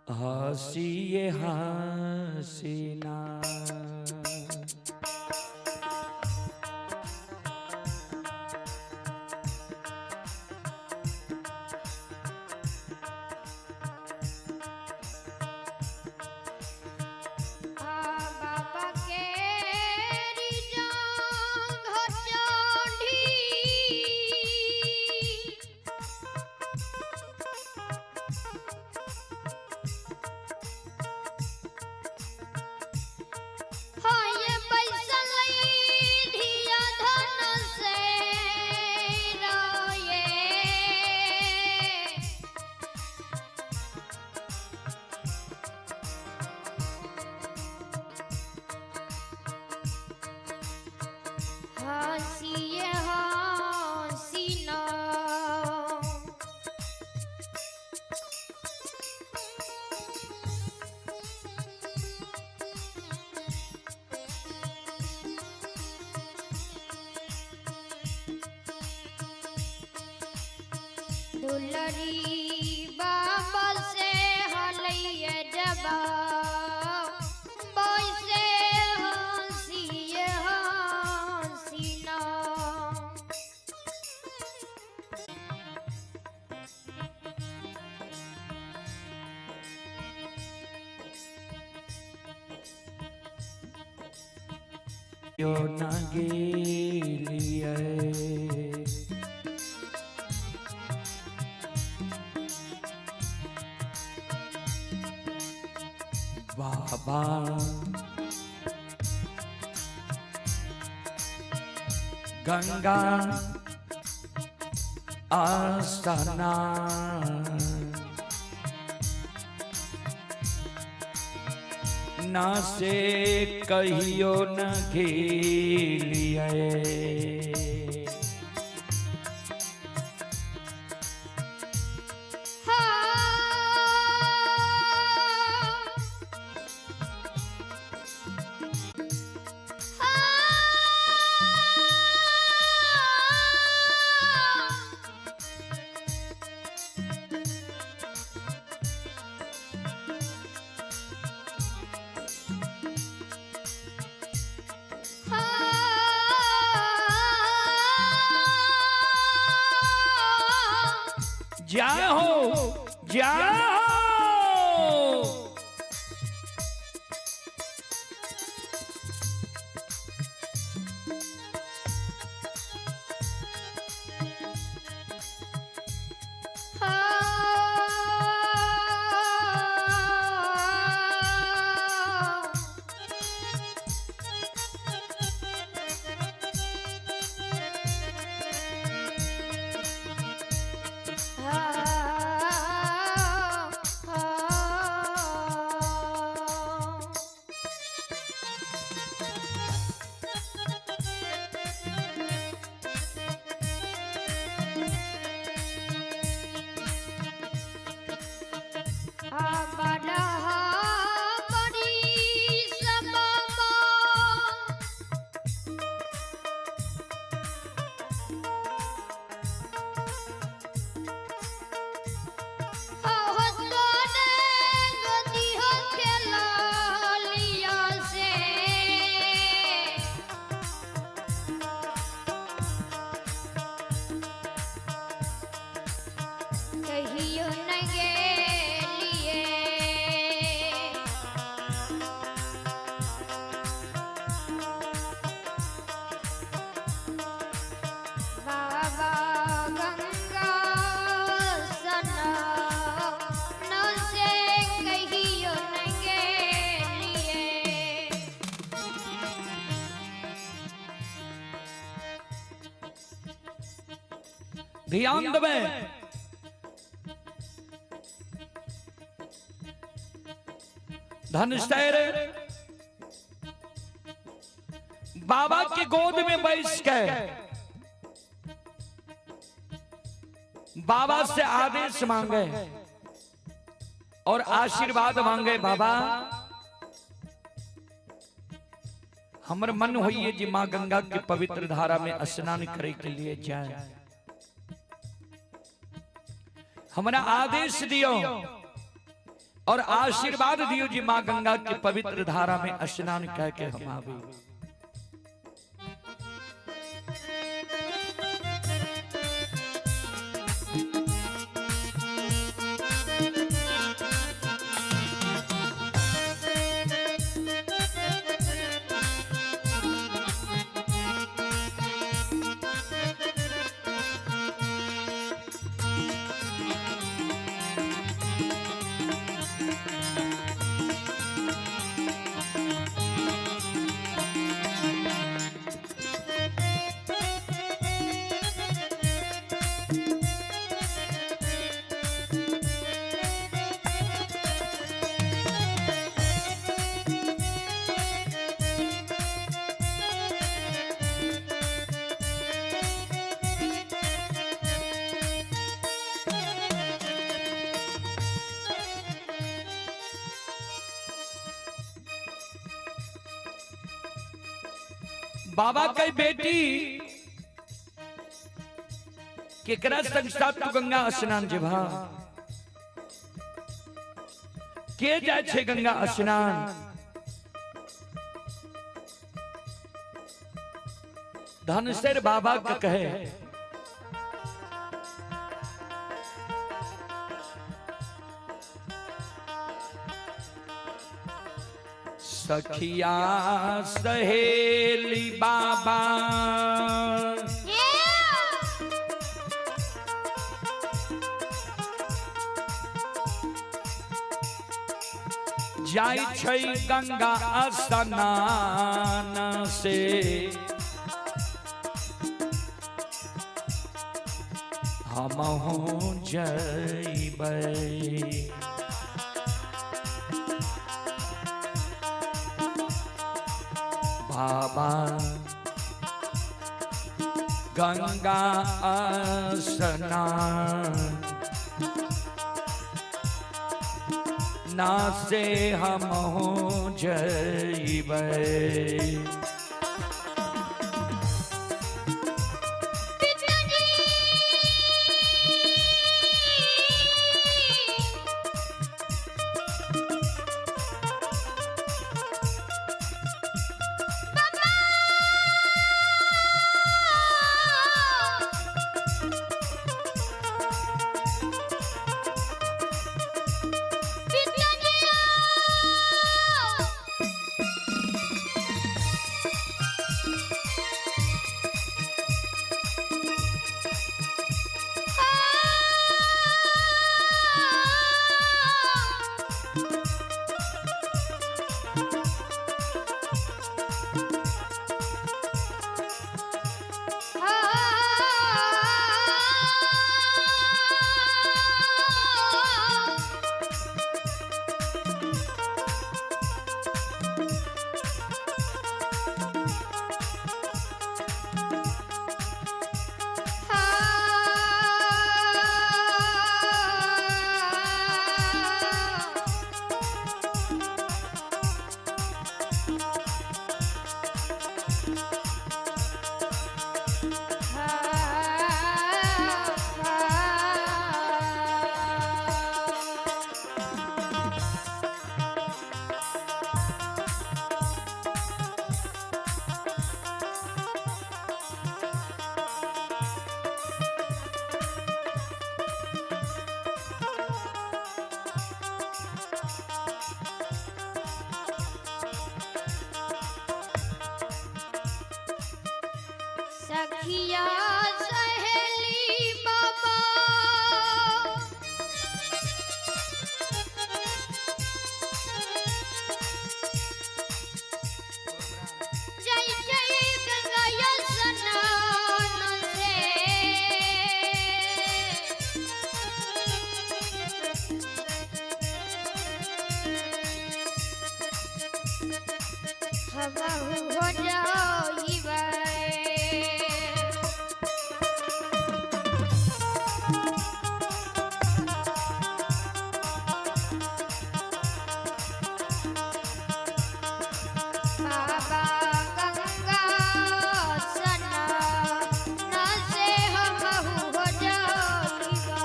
हँसिए हँसिना। बाबा के जांघ चढ़ी। हाय बैसल धिया धन से रोए। हँसिए हँसिना। दुलरी बाबा से हलैया जबा बैसे हँसिए हँसिना। यो न गेलिए। बाबा गंगा आसना ना से कहियो न गेलिए। हाँ हाँ। हाँ। जाओ जाओ। हाँ। हाँ। बड़ी समामा। से कहियो न गेलिए। बाबा गंगा सना न से कहियो न गेलिए। ध्यान देवे, धनुषैर बाबा के गोद में बैठ के बाबा से आदेश मांगे और आशीर्वाद मांगे। बाबा, हमर मन होइए जी मां गंगा के पवित्र धारा में स्नान करे के लिए जाए, हमरा आदेश दियो। और आशीर्वाद दियो जी माँ गंगा के पवित्र धारा में स्नान कह के हम आबी। बाबा के बेटी केकरा संग साथ तू गंगा स्नान जेबा? के जाय छै गंगा स्नान? धनसर बाबा के कहे सखिया सहेली बाबा जाय छै गंगा स्नान से, हमहूँ जइबै। बाबा गंगा स्नान ना से हम हो जइबै। सखिया सहेली बाबा जय जय गंगा स्नान से, हमहु हो जाइबै। बाबा गंगा स्नान से हमहु हो जाइबै।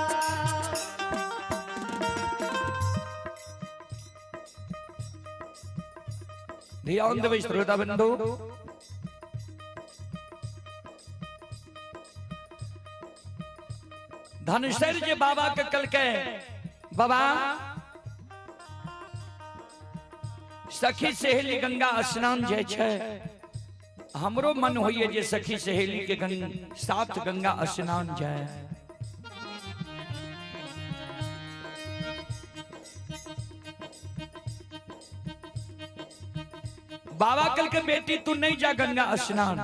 ध्यान देबै श्रोता बंधु। धनसर जे बाबा के कलके, बाबा सखी सहेली गंगा स्नान जाय छै, हमरो मन होइए जे सखी सहेली के साथ गंगा स्नान जाय। बाबा कल के बेटी तू नहीं जा गंगा स्नान।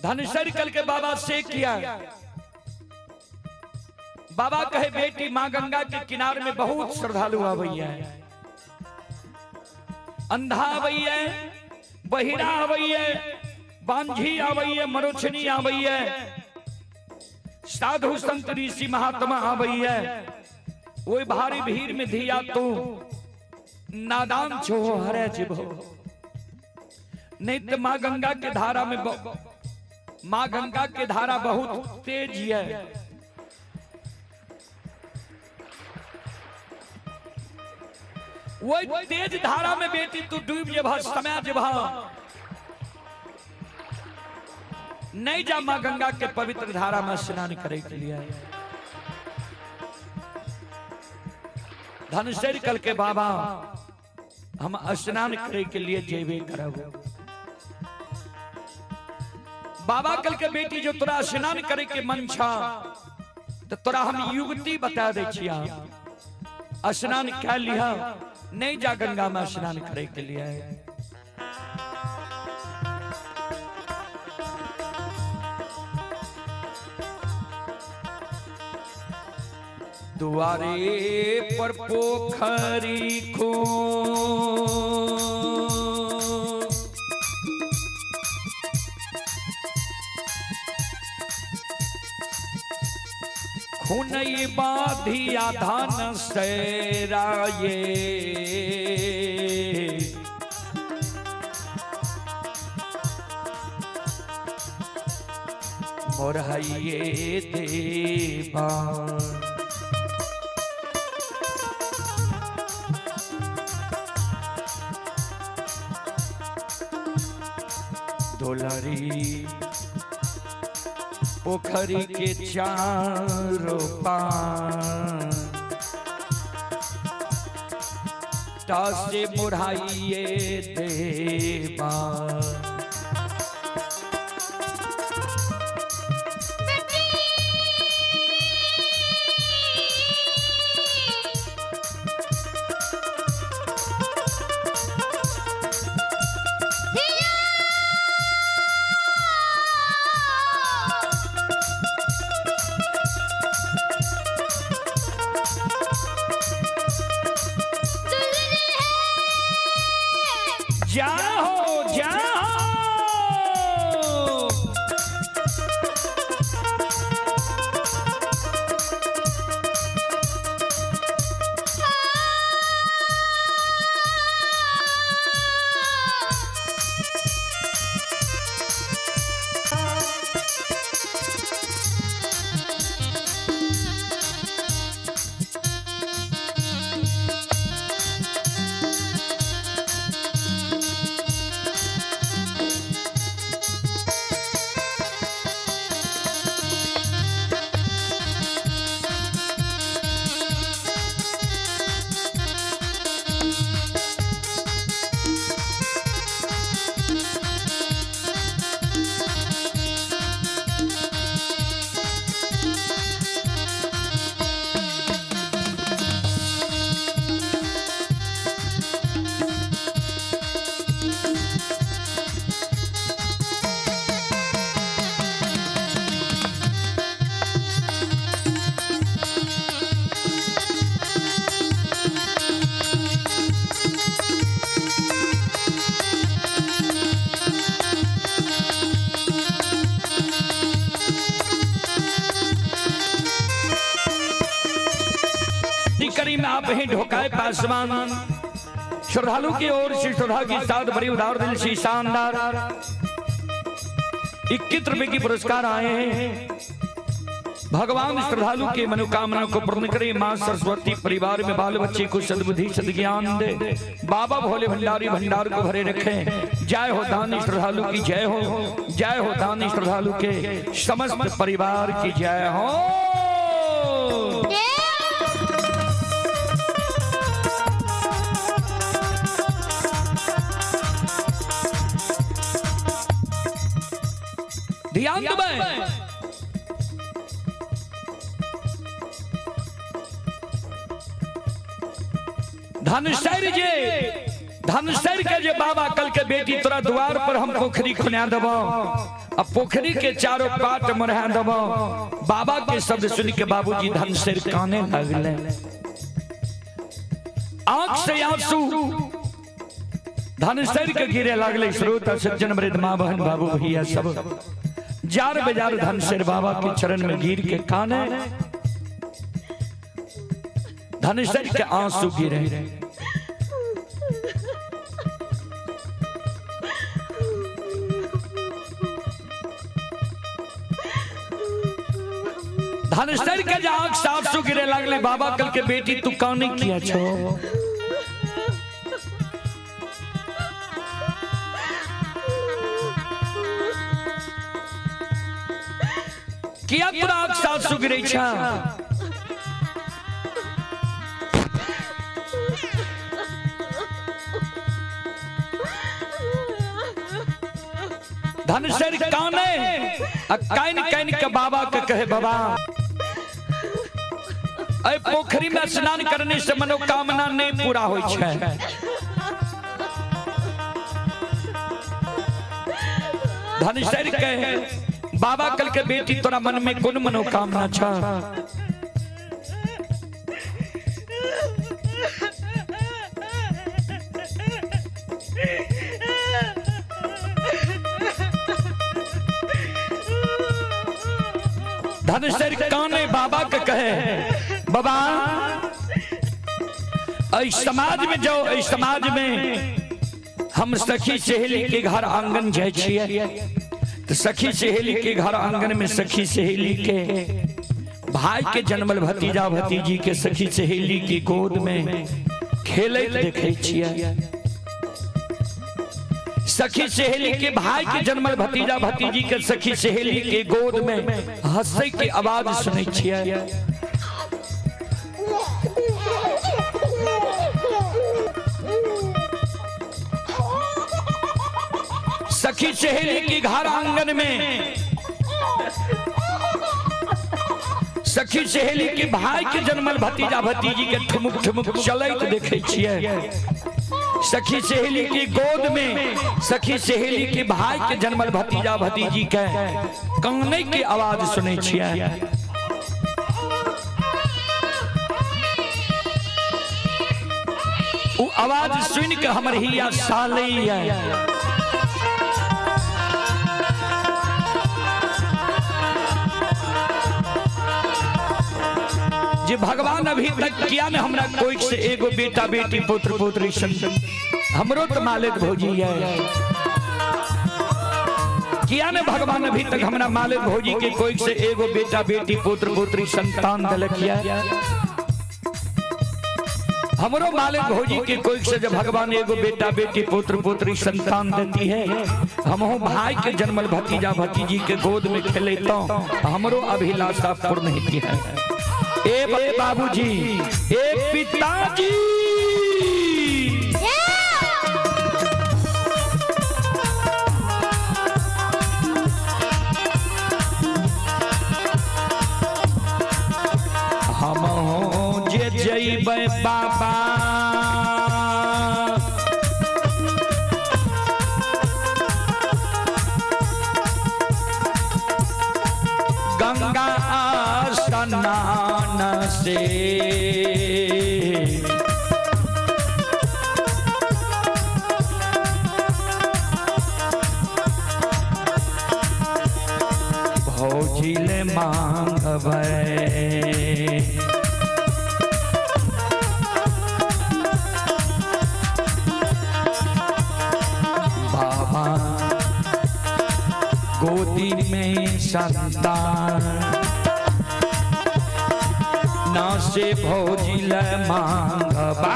धनसर कल के बाबा से किया, बाबा कहे बेटी मां गंगा के किनारे में बहुत श्रद्धालु आवैया, अंधा आवैया, बहिरा आवैया, बांझी आवैया, मरोछनी आवैया, साधु संत ऋषि महात्मा आवैया। वही भारी भीड़ में धिया तू नादान छो हरे जीवो, नहीं तो मां गंगा के धारा में मां गंगा के धारा बहुत तेज है। वही तेज धारा में बेटी तू डूब जेबह, समय जेबह, नहीं जा मां गंगा के पवित्र धारा में स्नान करे के लिए। धनसर कल के बाबा हम स्नान करे के लिए जेबे करब। बाबा कल के बेटी जो तोरा स्नान करे के मन छा तो तोरा हम युवती बता दे छिया, स्नान कै लिहा, नहीं जा गंगा में स्नान करे के लिए। दुआरे पर पोखरी खो खुनई बाधिया धान सैराये, मोरहइये देवा। दुलरी पोखरी के चारों पान से मुराइए देवा। जाओ जाओ करीम आप ही ढोकाए पासवान श्रद्धालु की ओर से श्रद्धा की साथ भरी उदार दिल से शानदार 21 रुपए की पुरस्कार आए हैं। भगवान श्रद्धालु के मनोकामना को पूर्ण करे। माँ सरस्वती परिवार में बाल बच्चे को सद्बुद्धि सद्ज्ञान दे। बाबा भोले भंडारी भंडार को भरे रखें। जय हो दानी श्रद्धालु की जय हो, जय हो दानी श्रद्धालु के समस्त परिवार की जय हो। ध्यान देबै। धनसर जे धनसर के जे बाबा कल के बेटी तोरा द्वार पर हम पोखरी खुना देबो, अब पोखरी के चारों पाट मरहा देबो। बाबा के शब्द सुन के बाबूजी धनसर काने लगले, आंख से आंसू धनसर के गिरे लगले। श्रोता सज्जन वृद्ध माँ बहन बाबू भैया सब जार बेजार धनसर बाबा के चरण में गिर के काने, धनसर के आंसू गिरे। धनसर के आंख से आंसू गिरे लगले। बाबा कल के बेटी तू काने किया छो? किया तोरा आंख से आंसू गिरे छा? धनसर काने आ कान कान के बाबा के कहे, बाबा ऐ पोखरी में स्नान करने से मनोकामना नहीं पूरा होई छै। धनसर के बाबा कल के बेटी तोरा मन में कोन मनोकामना छ? धनसर काने बाबा के कहे, बाबा ऐ समाज में जाओ, ऐ समाज में हम सखी सहेली के घर आंगन जाय छियै तो सखी सहेली के घर आंगन में सखी सहेली के भाई के जन्मल भतीजा भतीजी के सखी सहेली की गोद में खेलैत देखै छियै। सखी सहेली के भाई के जन्मल भतीजा भतीजी के सखी सहेली के गोद में हंसै के आवाज सुनै छियै। सखी सहेली के घर आंगन में सखी सहेली के भाई के जन्मल भतीजा भतीजी के ठुमुक ठुमुक चलैत देखै छियै। सखी सहेली की गोद में सखी सहेली के भाई के जन्मल भतीजा भतीजी के कानै के आवाज सुनै छियै। उ आवाज सुन के हमर हिया सालैया। जे भगवान अभी तक किया ने हमरा कोई से एगो बेटा बेटी पुत्र पुत्री संतान, हमरो तो मालिक भौजी है। किया ने भगवान अभी तक हमरा मालिक भौजी के कोई से एगो बेटा बेटी पुत्र पुत्री संतान दिलकिया। हमरो मालिक भौजी के कोई से जब भगवान एगो बेटा बेटी पुत्र पुत्री संतान देती है, हमहु भाई के जन्मल भतीजा भतीजी के गोद में खेले तो हमरो अभिलाषा पूर्ण होती है। ए बाबूजी, ए पिताजी, हम हो जे जइबै बाबा गंगा स्नान से, भौजी ले मांगबै। बाबा गोदी में संतान। से भौजी ले मांगबा।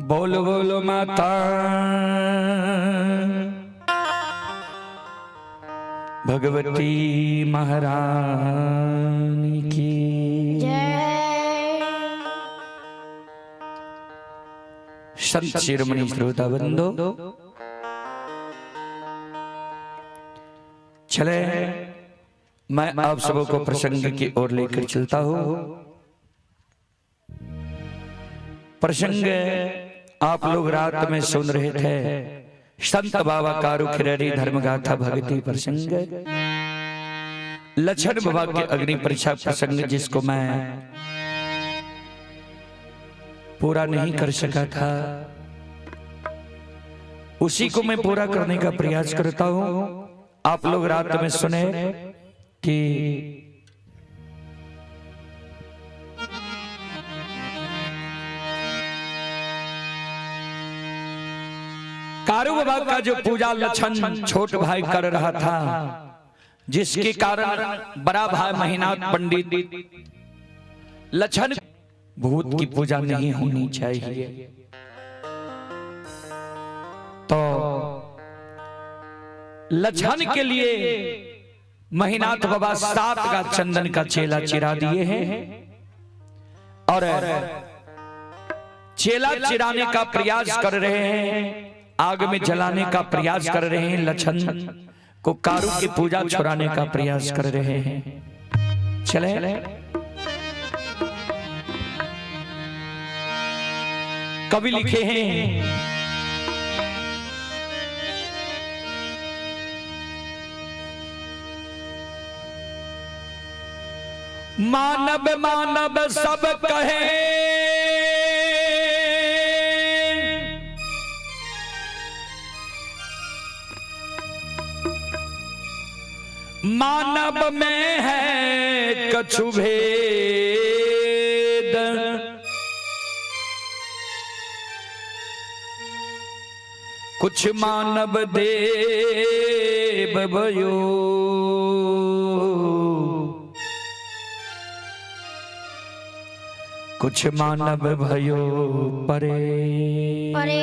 बोल बोलो माता भगवती महारानी की जय। संत शिरोमणि श्रोता बंधो, चले मैं आप सबों को प्रसंग की ओर लेकर चलता हूं। प्रसंग आप लोग रात में सुन रहे थे, संत बाबा कारू खिररी धर्मगाथा भक्ति प्रसंग, लक्षण बाबा के अग्नि परीक्षा प्रसंग, जिसको मैं पूरा नहीं कर सका था, उसी को मैं पूरा करने का प्रयास करता हूं। आप लोग रात में सुने कि कारू बाबा का जो पूजा लक्षण छोट भाई कर रहा था, जिसके कारण बड़ा भाई महिनाथ पंडित लक्षण भूत की पूजा नहीं होनी चाहिए, तो लक्षण के लिए महिनाथ बाबा 7 का चंदन का चेला चिरा दिए हैं और चेला चिराने का प्रयास कर रहे हैं, आग में जलाने का प्रयास कर रहे हैं, लक्षण को कारू की पूजा छुड़ाने का प्रयास कर रहे हैं। चले कवि लिखे हैं, मानव मानव सब कहे, मानव में है कछु भेद, कुछ कुछ मानव देव भयो, कुछ मानव भयो परे। परे।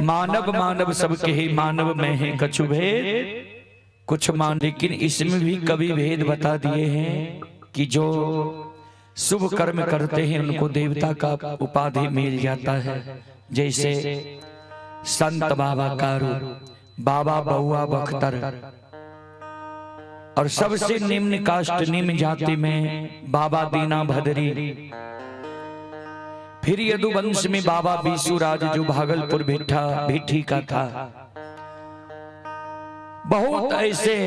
मानव मानव सबके ही मानव में है कछु भेद, कुछ मान, लेकिन इसमें भी कवि भेद बता दिए हैं कि जो शुभ कर्म करते हैं उनको देवता का उपाधि मिल जाता है। जैसे संत बाबा कारू, बाबा बउआ बख्तर, और सबसे निम्न कास्ट निम्न जाति में बाबा दीना भद्री, फिर यदुवंश में बाबा बीसुराज जो भागलपुर भिट्ठा भिट्ठी का था। बहुत ऐसे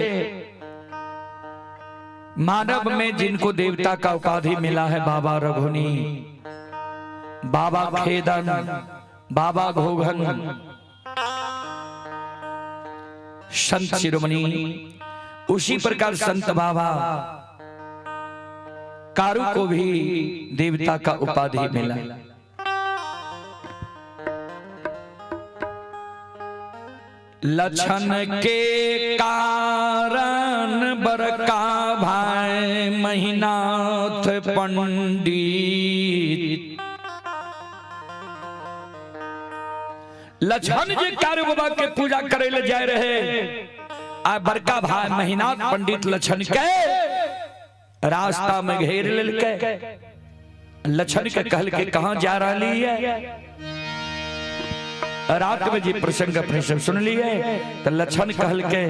मानव में जिनको देवता का उपाधि मिला है, बाबा रघुनी, बाबा खेदन, बाबा घोघन, संत शिरोमणि। उसी प्रकार संत बाबा कारू को भी देवता का उपाधि मिला। लक्षण के कारण बरका भाई महिनाथ पंडित। लक्षण जी कारू बाबा के पूजा करे ले जाए रहे, आ बड़का भाई महिनाथ पंडित लक्षण के रास्ता में घेर लेलके। लक्षण के कहल के कहां जा रही है। रात में जी प्रसंग अपने सब सुन लिए तो लक्षण कहल के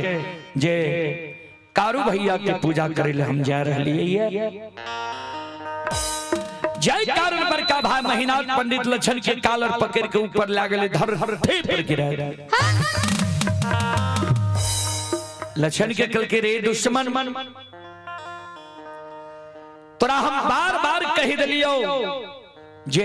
जे कारू भैया के पूजा करे ले हम जा रही है। जय कारण बड़का भाई महिनाथ पंडित लक्षण के कालर पकड़ के ऊपर लागले, धर धर थे पर गिरा। लक्षण के कल के रे दुश्मन, तोरा हम बार बार कही दिलियो जे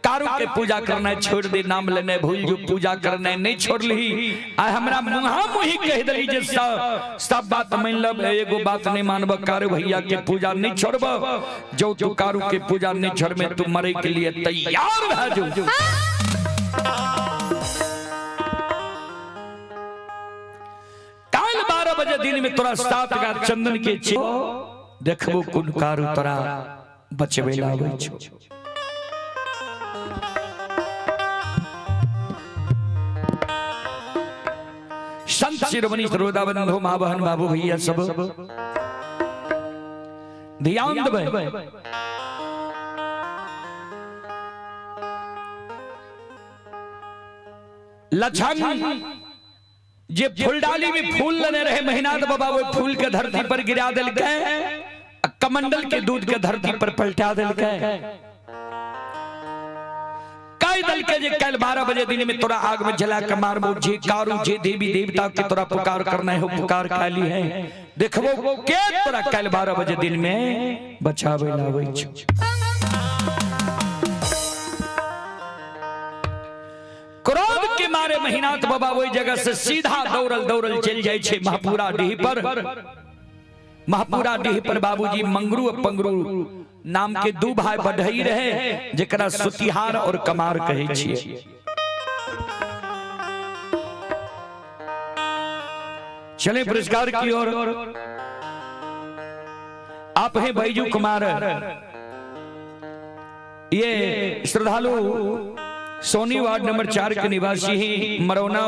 कारू के पूजा करना छोड़ दे, नाम लेने भूल जो, पूजा करना नहीं छोड़ ली। आ हमरा मुहा मुही कह दिली जे सब सब बात मान लब, एगो बात नहीं मानब, कारू भैया के पूजा नहीं छोड़ब। जो तू कारू के पूजा नहीं छोड़बे तू मरे के लिए तैयार भा जो। काल 12 बजे दिन में तोरा 7 गा चंदन के देखबो कोन कारू तोरा बचबे लाबै छो। संत शिरोमणि श्रोता बंधु माँ बहन बाबू भैया सब ध्यान देबै। लक्षण जे फूलडाली में फूल लेने रहे महिनाथ बाबा, वो फूल के धरती पर गिरा दिलकै, कमंडल के दूध के धरती पर पलटा दिलकै। कह दिलकै जे कल 12 बजे दिन में तोरा आग में जला के मारबो, जे कारू जे देवी देवता के तोरा पुकार करना है पुकार खाली है, देखबो के तोरा कल 12 बजे दिन में बचावे लावे छो। क्रोध के मारे महिनाथ बाबा वही जगह से सीधा दौड़ल दौड़ल चल जाए छे महापुरा डीह पर। महापुरा डीह पर बाबूजी मंगरू और पंगरू नाम के दू भाई बढ़ई रहे, जेकरा सुतिहार और कमार कहे छिए। चले पुरस्कार की ओर। आप हैं बैजू कुमार, ये श्रद्धालु सोनी वार्ड नंबर 4 के निवासी ही, मरौना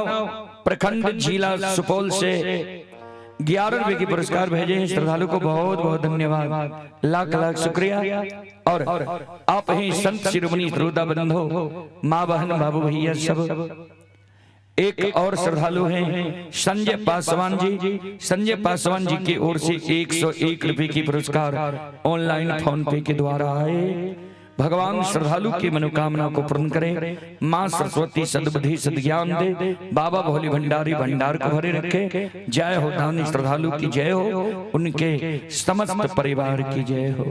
प्रखंड जिला सुपौल से 11 रुपए की पुरस्कार भेजे हैं। श्रद्धालु को बहुत बहुत धन्यवाद, लाख लाख शुक्रिया। और आप ही संत शिरोमणि श्रोता बंधु माँ बहन बाबू भैया सब। एक और श्रद्धालु हैं संजय पासवान जी। संजय पासवान जी की ओर से 101 रुपए की पुरस्कार ऑनलाइन फोन पे के द्वारा आए। भगवान श्रद्धालु की मनोकामना को पूर्ण करें, माँ सरस्वती सद्बुद्धि सद्ज्ञान दे, बाबा भोले भंडारी भंडार को भरे रखे। जय हो दानी श्रद्धालु की जय हो, उनके समस्त परिवार की जय हो।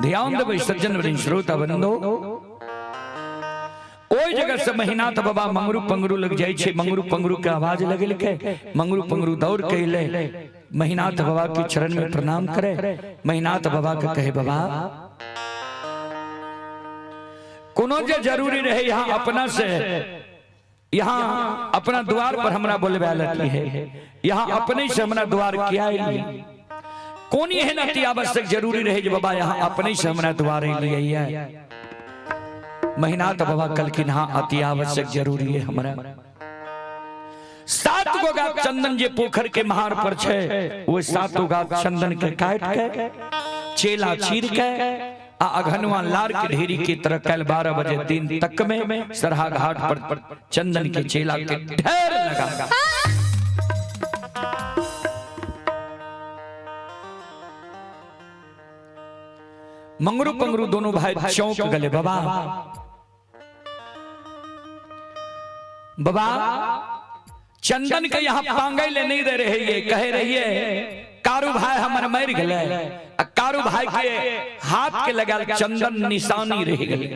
ध्यान देबै सज्जन वृंद श्रोता बंधु, ओहि जगह से महिनाथ बाबा मंगरू पंगरू लग जाय छै। मंगरू पंगरू के आवाज लगेलकै, मंगरू पंगरू दौड़ के अइलै, महिनाथ बाबा के चरण में प्रणाम करे। महिनाथ बाबा के कहे, बाबा कोनो जे जरूरी रहे यहाँ अपना से, यहाँ अपना द्वार पर हमरा बोलबे लगी है, यहाँ अपने से हमरा द्वार किया एलियै? कोन एहन अति आवश्यक जरूरी रहे जे बाबा यहाँ अपने से हमरा द्वार एलियै है? महिनाथ बाबा कहलखिन हाँ अति आवश्यक जरूरी है हमरा। 7 गो गाछ चंदन जे पोखर के महार पर छे, वो 7 गो गाछ चंदन के काट के चेला चीर के आ अघनवा लार के ढेरी के तरह कल 12 बजे दिन तक में सरहा घाट पर चंदन के चेला के ढेर लगा। मंगरू पंगरू दोनों भाई चौंक गले। बाबा बाबा चंदन के यहाँ पांगै ले नहीं दे रहे, ये कहे रही है कारू भाई हमर मर गले, आ कारू भाई के हाथ के लगल चंदन निशानी रह गले,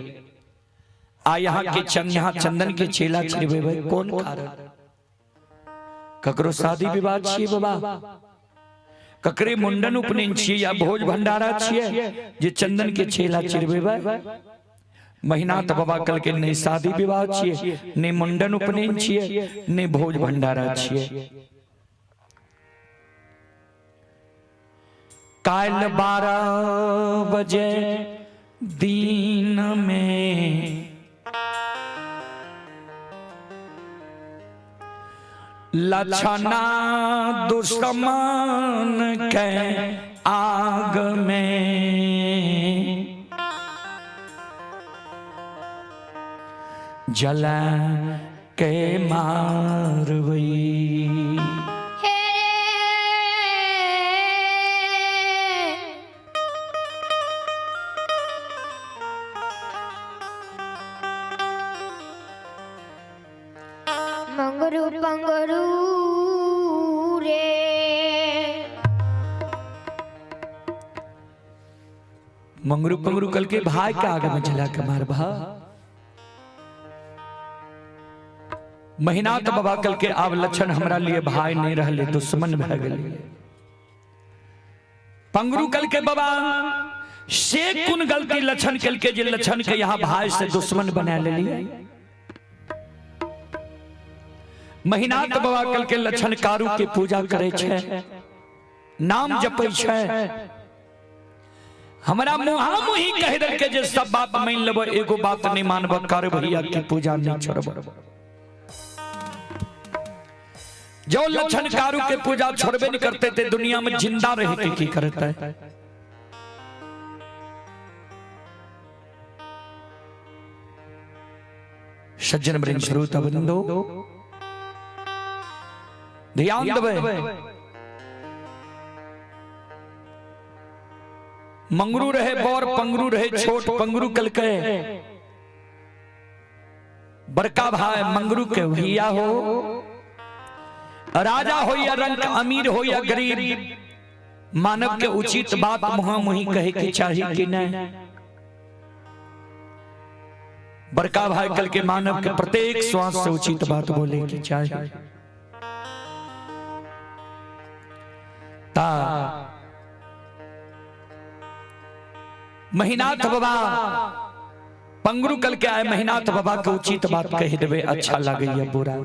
आ यहाँ के यहाँ चंदन के चेला छिड़बेबै कोन कारण? ककरो शादी विवाह छियै बाबा, ककरे मुंडन उपनयन छियै या भोज भंडारा छियै जे चंदन के चेला चिरबेबै? महिनाथ बाबा कल के नहीं शादी विवाह छियै, नहीं मुंडन उपनयन छियै, नहीं भोज भंडारा छियै। काल 12 बजे दिन में लछना दुश्मन के आग में जला के मारबई। हे मंगरू पंगरू रे। मंगरू पंगरू कल के भाई के आगे में जला के मारबा। महिनाथ बाबा कल के आब लक्षण हमरा लिए भाई नहीं रहले, दुश्मन भए गेलै। पंगरू कल के बाबा से कुन गलती लक्षण कल के जे लक्षण के यहाँ भाई से दुश्मन बना लेलियै? महिनाथ बाबा कल के लक्षण कारू के पूजा करे छे, नाम जपै छे, हमरा मुहा मुही कह देलकै जे सब बात मान लेबै, एगो बात नहीं मानब, कारू भैया के पूजा नहीं छोड़ब। जो लक्षण कारू के पूजा छोड़बे नहीं करते थे, दुनिया में जिंदा रह के की करता है? सज्जन वृंद श्रोता बंधु ध्यान देबै। मंगरू रहे बड़, पंगरू रहे छोट। पंगरू कलके बड़का भाई मंगरू के भैया हो, राजा हो या रंक, अमीर हो या गरीब, मानव के उचित बात मुहा मुही कहे के चाहिए कि नहीं? बड़का भाई कल के मानव के प्रत्येक श्वास से उचित बात बोले के चाहिए। ता महिनाथ बाबा पंगरू कल के आए, महिनाथ बाबा के उचित बात कह देवे, अच्छा लगे या बुरा।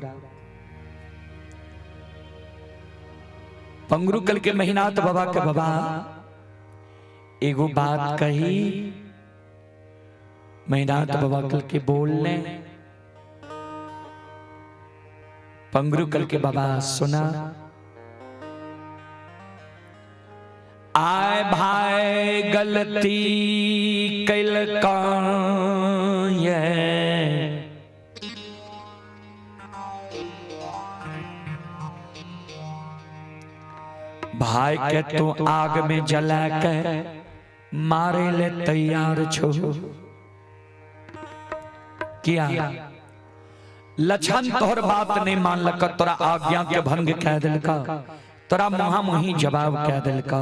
पंगरू कल के महिनाथ बाबा के बाबा एगो बात कही, महिनाथ बाबा कल के बोलने। पंगरू कल के बाबा सुना, आए भाई गलती कैल का भाई के तू आग में जला के मारे ले तैयार छो। किया लछन तोहर बात नहीं मानलक, तोरा आज्ञा के भंग कह दिलका, तोरा मुहा मुही जवाब कह दिलका।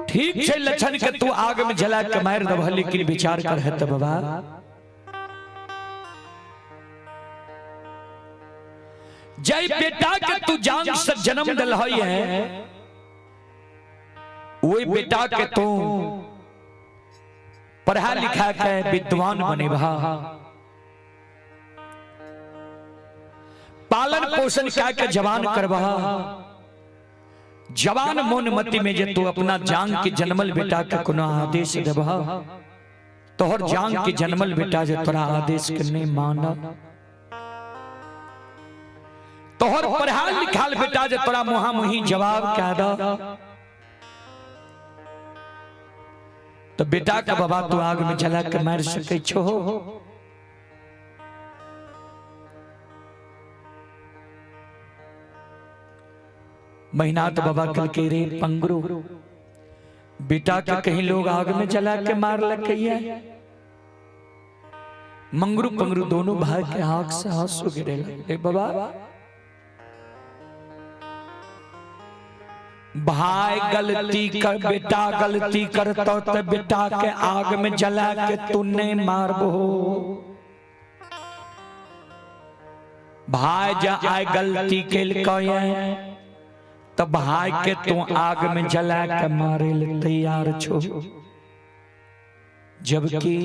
ठीक छै लछन के तू आग में जला के मार दबह, लेकिन विचार कर है तो बाबा जय बेटा के तू जान से जन्म दिल है, वही बेटा के तू पढ़ा लिखा के विद्वान बनेबा, पालन पोषण कए के जवान करबा। जवान मोन मति में जे तू अपना जांग के जन्मल बेटा के कोनो आदेश देबा, तोहर जांग के जन्मल बेटा जे तोरा आदेश के नहीं मान, तोहर पढ़ाल लिखाल बेटा जे तोरा मुहा मुही जवाब कह द, तो बेटा के बाबा तू आग में जला के मार सकै छो। महिनाथ बाबा कल के रे पंगरू, बेटा के कहीं लोग आग में जला के मार लकैया। मंगरू पंगरू दोनों भाई के आंख से आंसू गिरे लगे। बाबा भाई गलती कर, बेटा गलती करतो तो बेटा के आग में जला के तू नहीं मारबो। भाई जा आए गलती केलकै तो भाई के तू आग में जला के मारे ले तैयार छो, जबकि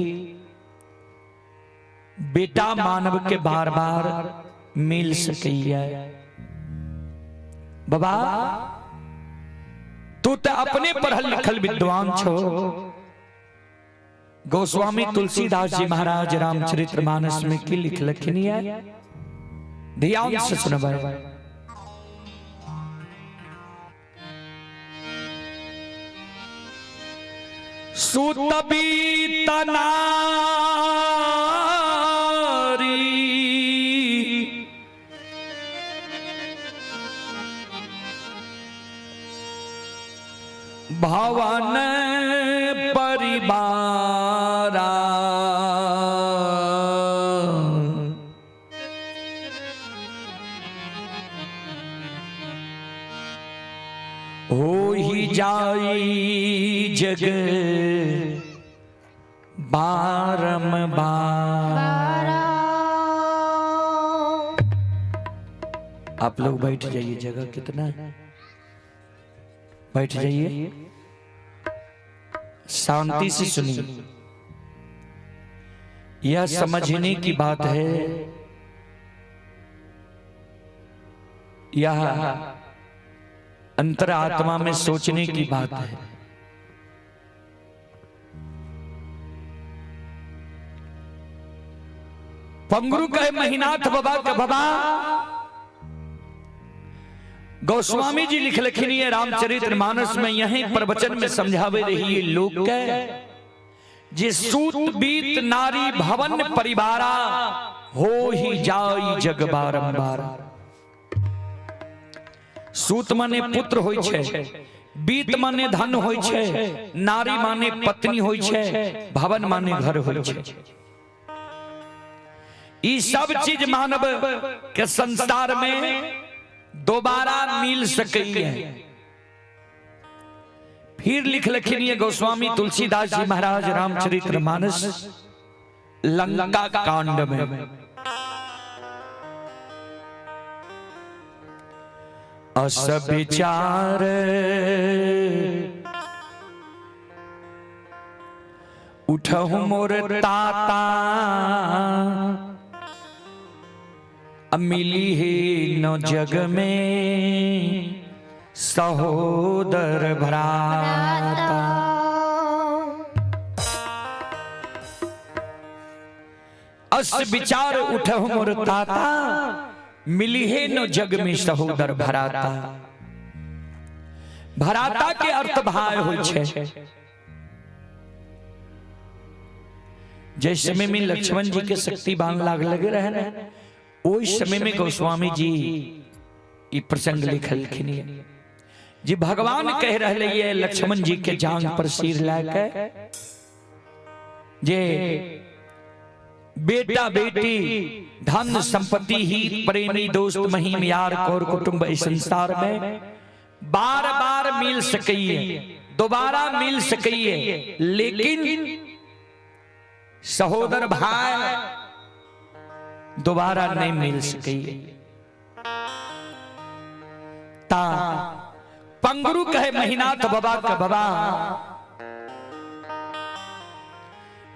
बेटा मानव के बार बार मिल सकैया। बाबा तू तो अपने पढ़ल लिखल विद्वान छो। गोस्वामी तुलसीदास जी महाराज रामचरित्र मानस में की लिखलखिन है, ध्यान से सुनबै। सुत बीत नारी भवन परिवारा, हो ही जाई जग बारंबार। आप लोग बैठ जाइए, जगह कितना है, बैठ जाइए, शांति से सुनिए। यह समझने की बात है, यह अंतरात्मा में सोचने की बात है। पंगरू कहे महिनाथ बाबा के बाबा, गोस्वामी जी लिख लिखनी है रामचरित्र मानस में, यही प्रवचन में समझावे रही है लोग के जे सूत बीत नारी भवन परिवारा, हो ही जाई जग बारंबार। सूत माने पुत्र होई छे, बीत माने धन होई छे, नारी माने पत्नी होई छे, भवन माने घर होई छे। ई सब चीज मानव के संसार में दोबारा मिल सकी है। फिर लिख लखिनिए गोस्वामी तुलसीदास जी महाराज रामचरित्र मानस लंका कांड में, अस विचार उठहु मोर ताता, मिली ही न जग में सहोदर भ्राता। अस विचार उठहु मोर ताता, मिली है न जग में सहोदर भराता। भराता के अर्थ भाई होय छे। जै समय में लक्ष्मण जी के शक्ति बाण लाग लगे रहे ने, ओहि समय में गोस्वामी जी ई प्रसंग लिखलखिन जी। भगवान कह रहे ये लक्ष्मण जी के जांग पर सिर लाके जे बेटा बेटी धन संपत्ति ही प्रेमी दोस्त महिम यार कौर कुटुंब इस संसार में बार बार मिल सकिए, दोबारा मिल सकिए, लेकिन सहोदर भाई दोबारा नहीं मिल सकिए। ता पंगरू कहे महिनाथ बाबा का बाबा,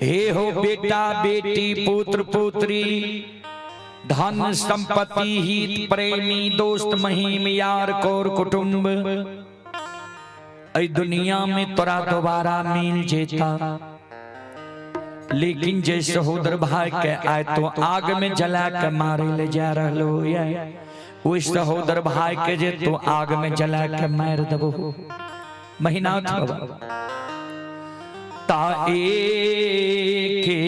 हे हो बेटा बेटी पुत्र पुत्री धन संपत्ति हित प्रेमी दोस्त महीम यार कोर कुटुंब ऐ दुनिया में तोरा दोबारा मिल जेता, लेकिन जे सहोदर भाई के आए तो आग में जला के मारे ले जा रहलो ये, ओहि सहोदर भाई के जे तो आग में जला के मार देबो। महिनाथ बाबा ता एके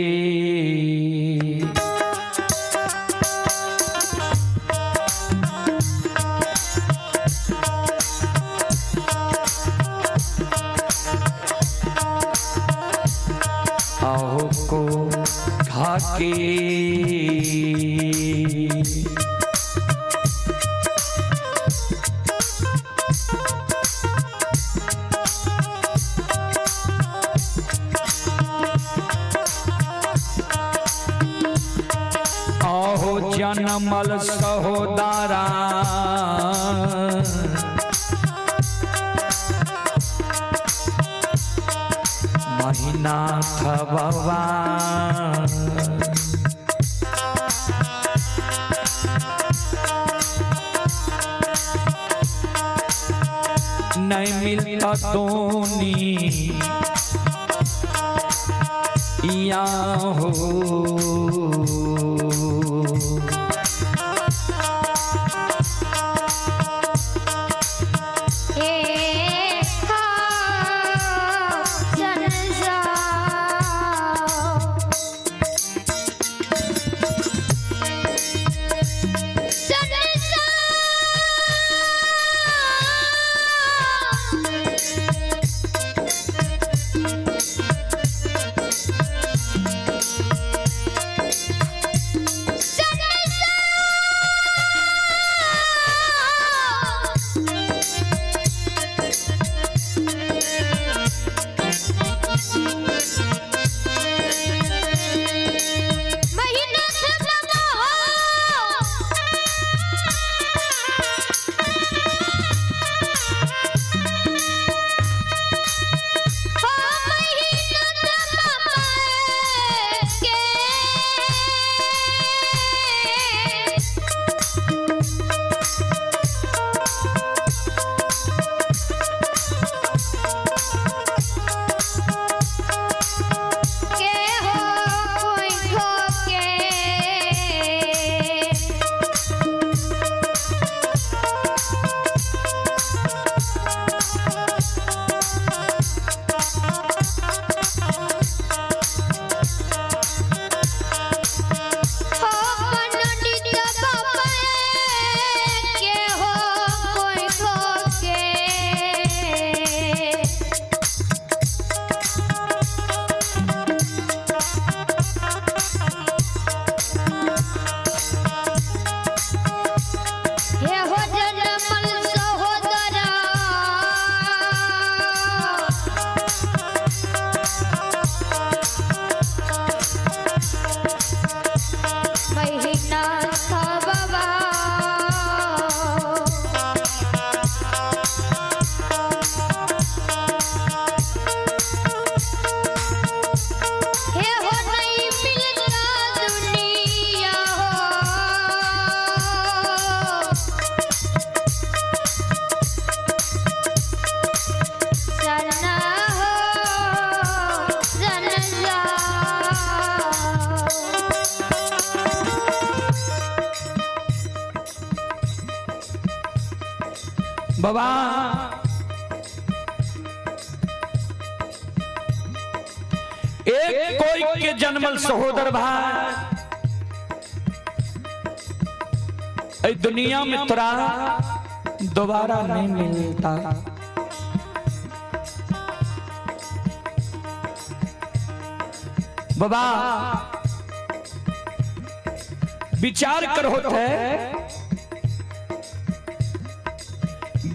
आहो को खाके आहो जनमल सहोदरा महिनाथ बाबा नहीं मिलता दोनी या हो। हे हो संसार महीना बाबा हो हो महीना बाबा के के हो कोई ठोके हो पंडित बाबा के हो कोई ठोके। हे हो जनमल सहोदरा महिनाथ बाबा हे हो नहीं मिलता दुनिया हो सना हो सनजा। बाबा एक कोई के जन्मल सहोदर भाई ऐ दुनिया में तोरा दोबारा नहीं मिलता। बाबा विचार कर होते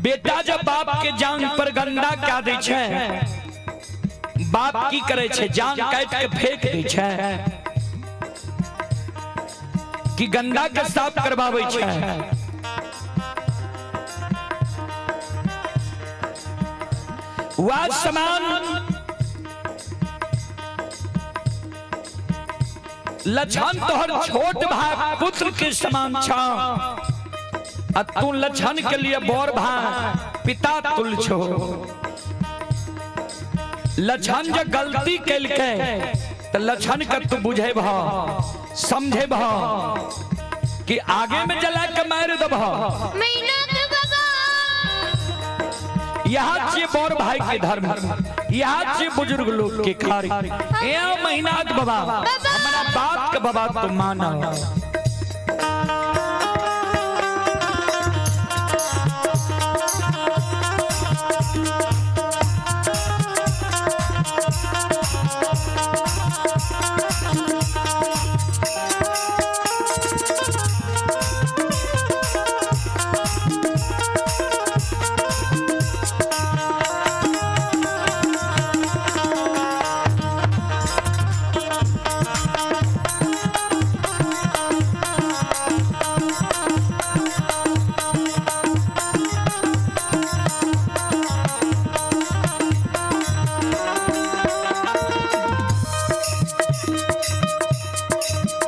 बेटा जब बाप के जांग पर गंदा क्या दै छै, बाप की करे छै? जांग काट के फेंक दै छै कि गंदा के साफ करवाबै छै? वह समान लछन तोहर छोट भाई पुत्र के समान छ, आ तू लछन के लिए बड़ भाई पिता तुल छो। लछन जो गलती केलकै त लछन के तू बुझेबह समझेबह कि आगे में जला के मार देबह। महिनाथ बाबा यहाँ छियै बड़ भाई के धर्म, यहाँ छियै बुजुर्ग लोग के कार्य। ए महिनाथ बाबा, हमारा बात के बाबा तुम माना।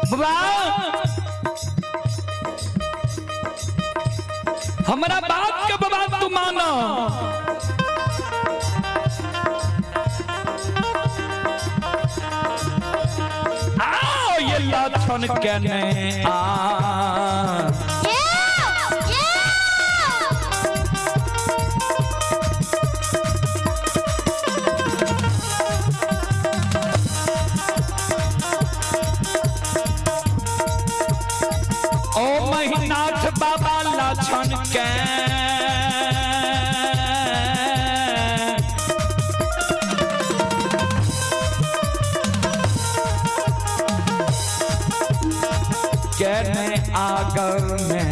बाबा हमारा बात के बाबा तू मानो। आओ ये लक्षण के ने आ ये ये ओ महिनाथ बाबा लक्षण के के ने आगर में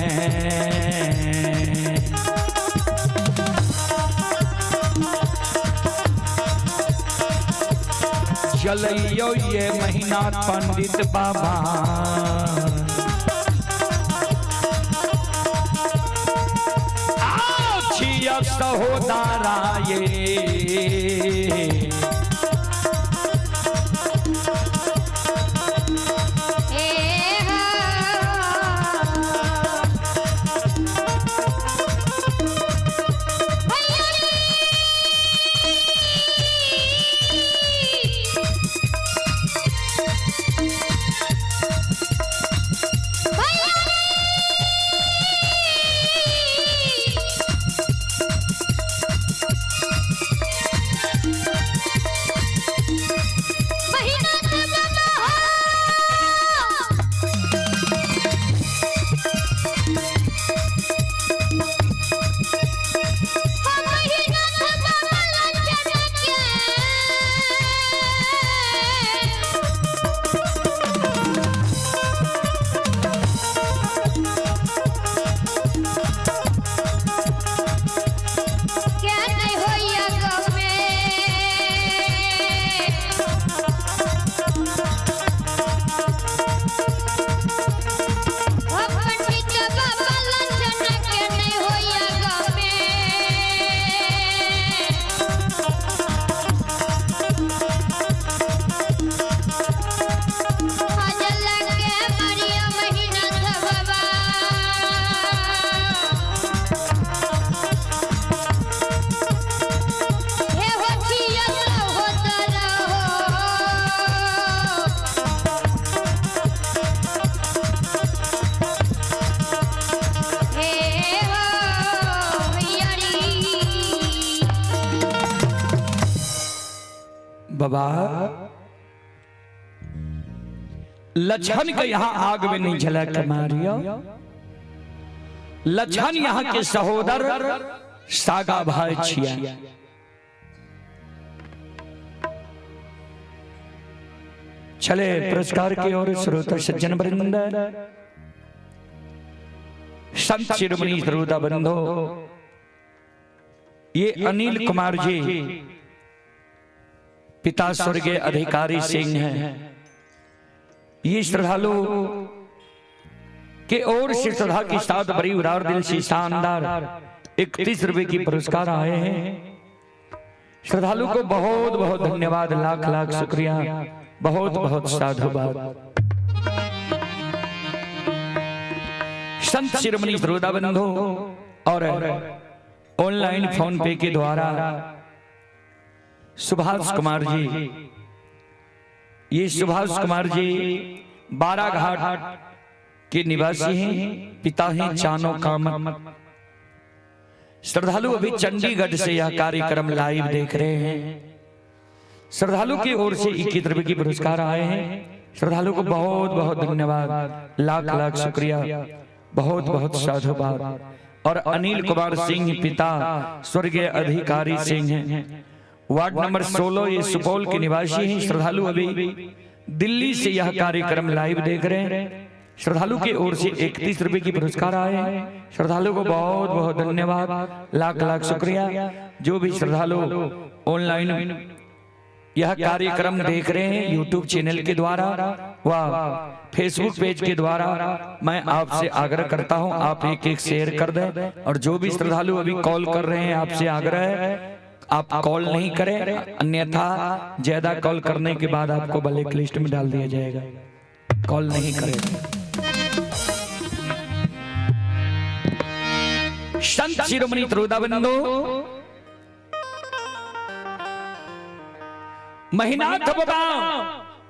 चलियो ये महीना पंडित बाबा। आओ छिया सहोदरा ये हे हो भैया महिनाथ बाबा हो महिनाथ बाबा लक्षण के क्या नहीं होइया गमे हो पंडित बाबा लक्षण के नहीं होइया गमे। हाजल के मरिया महिनाथ बाबा हे हो छिया सहोदर हो। हे हो भैयारी। बाबा लछन के यहाँ आग में नहीं झलक मारियो। लछन यहाँ के सहोदर सागा भाई छिया। चले पुरस्कार की ओर श्रोता सज्जन वृंद, संत शिरोमणि श्रोता बंधो, ये अनिल कुमार जी पिता स्वर्गीय अधिकारी सिंह हैं। ये श्रद्धालु के ओर से श्रद्धा के साथ बड़ी उदार दिल से शानदार 31 रुपए की पुरस्कार आए हैं। श्रद्धालु को बहुत बहुत धन्यवाद, लाख लाख शुक्रिया, बहुत बहुत साधुवाद। संत शिरोमणि श्रोता बंधु और ऑनलाइन फोन पे के द्वारा सुभाष कुमार जी, ये सुभाष कुमार जी बाराघाट के निवासी हैं, पिता हैं चानो कामत। श्रद्धालु अभी चंडीगढ़ से यह कार्यक्रम लाइव देख रहे हैं। श्रद्धालु की ओर से 21 रुपए की पुरस्कार आए हैं। श्रद्धालु को बहुत बहुत धन्यवाद, लाख लाख शुक्रिया, बहुत बहुत साधुवाद। और अनिल कुमार सिंह पिता स्वर्गीय अधिकारी सिंह हैं, वार्ड नंबर 16, ये सुपौल के निवासी हैं। श्रद्धालु अभी दिल्ली से यह कार्यक्रम लाइव देख रहे हैं। श्रद्धालु की ओर से 31 रुपए की पुरस्कार आए हैं। श्रद्धालु को बहुत बहुत धन्यवाद, लाख लाख शुक्रिया। जो भी श्रद्धालु ऑनलाइन यह कार्यक्रम देख रहे हैं यूट्यूब चैनल के द्वारा व फेसबुक पेज के द्वारा, मैं आपसे आग्रह करता हूं आप एक एक शेयर कर दें। और जो भी श्रद्धालु अभी कॉल कर रहे हैं, आपसे आग्रह है आप कॉल नहीं करें, अन्यथा ज्यादा कॉल करने के बाद आपको ब्लैक लिस्ट में डाल दिया जाएगा। कॉल नहीं करें। संत शिरोमणि त्रोदा बंधु महिनाथ बाबा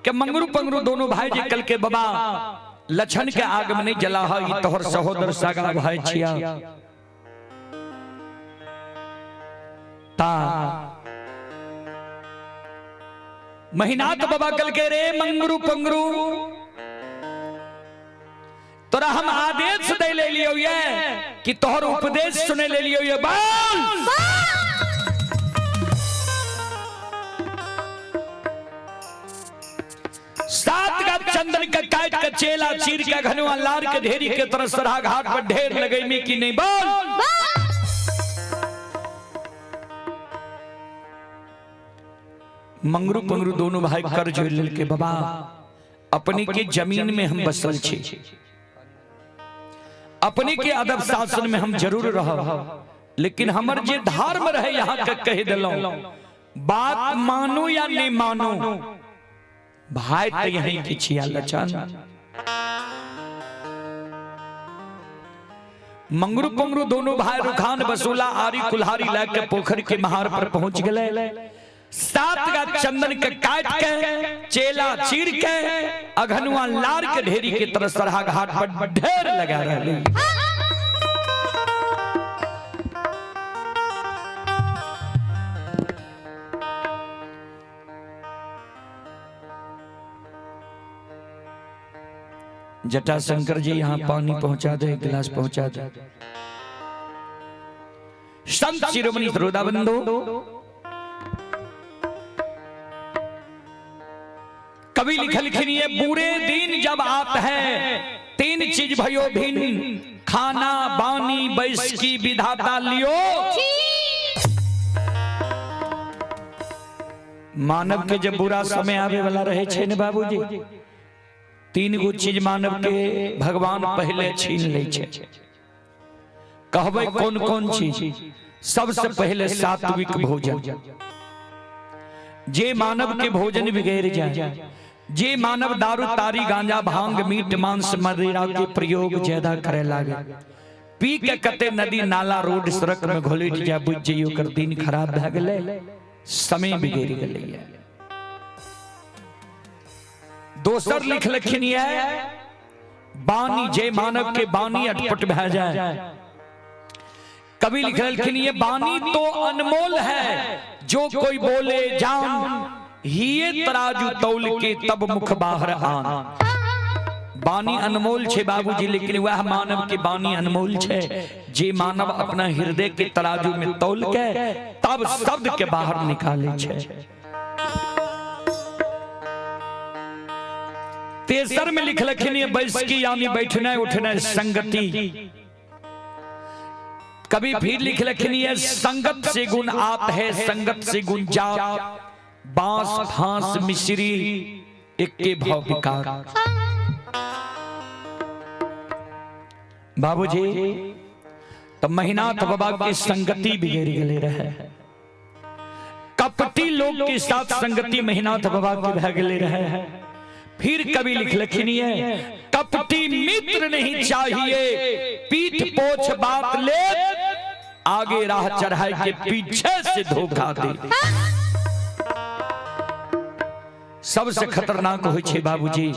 के मंगरू पंगरू दोनों भाई जी कल के बाबा लछन के आग में नहीं जला है, तोहर सहोदर सगा भाई छिया। ता महिनाथ बाबा कल के रे मंगरू पंगरू तोरा हम आदेश दे ले लियो ये कि तोहर उपदेश सुने ले लियो ये बोल। सात का चंदन का काट के चेला चीर के घनुआ लार के ढेरी के तरह सरहा घाट पर ढेर लगई में की नहीं बोल। मंगरू पंगरू दोनों भाई कर जोड़ के बाबा अपने के जमीन में हम बसल छी, अपने के अदब शासन में हम जरूर रह, लेकिन हमर जे धर्म रहे यहाँ के कह दिलौं, बात मानो या नहीं मानो भाई तो यहीं की छिया लचन। मंगरू पंगरू दोनों भाई रुखान बसूला आरी कुल्हारी लाके पोखर के महार पर पहुंच गए। सात का चंदन के काट के चेला चीर के अघनुआ लार के ढेरी के तरह सरहा घाट पर ढेर लगा रहे। जटाशंकर जी यहाँ पानी पहुंचा दे, गिलास पहुंचा दे। संत शिरोमणि श्रोता बंधु कवि लिखलखिन ये बुरे दिन जब आत है तीन चीज भयो भिन्न, खाना बानी बैसकी विधाता लियो। मानव के जब बुरा समय आवे वाला रहे छे ने बाबूजी, तीन गो चीज मानव के भगवान पहले छीन ले छे। कहबै कौन कौन चीज? सबसे पहले सात्विक भोजन। जे मानव के भोजन बिगड़ जाए, जे मानव दारू तारी गांजा भांग मीट मांस मदिरा के प्रयोग ज्यादा करे लागे, पी के कते नदी नाला रोड सड़क में घोलट जाए, बुझ जइयो कर दिन खराब भए गेलै, समय बिगड़ गेलै। दोसर लिखलखिन ये बानी, जे मानव के बानी अटपट भए जाए। कवि लिखलखिन ये बानी तो अनमोल है, जो कोई बोले जान, हिये तराजू तौल के तब मुख बाहर आन। बानी अनमोल छे बाबूजी, लेकिन वह मानव के बानी अनमोल छे जे मानव अपना हृदय के तराजू में तौल के तब शब्द के बाहर निकाले छे। तेसर में लिखलखिन ये बैसकी यानी बैठना उठना संगति। कभी फिर लिखलखिन ये संगत से गुण आत है, संगत से गुण जात, बांस फांस मिश्री एक भाव विकार। बाबूजी तब महिनाथ बाबा की संगति बिगड़ गए रहे, कपटी लोग के साथ संगति महिनाथ बाबा के भय गए रहे। फिर कभी लिखलखिन ये कपटी मित्र नहीं चाहिए, पीठ पोछ बात ले, आगे राह चढ़ाए के पीछे से धोखा दे। सबसे खतरनाक होइ छै बाबूजी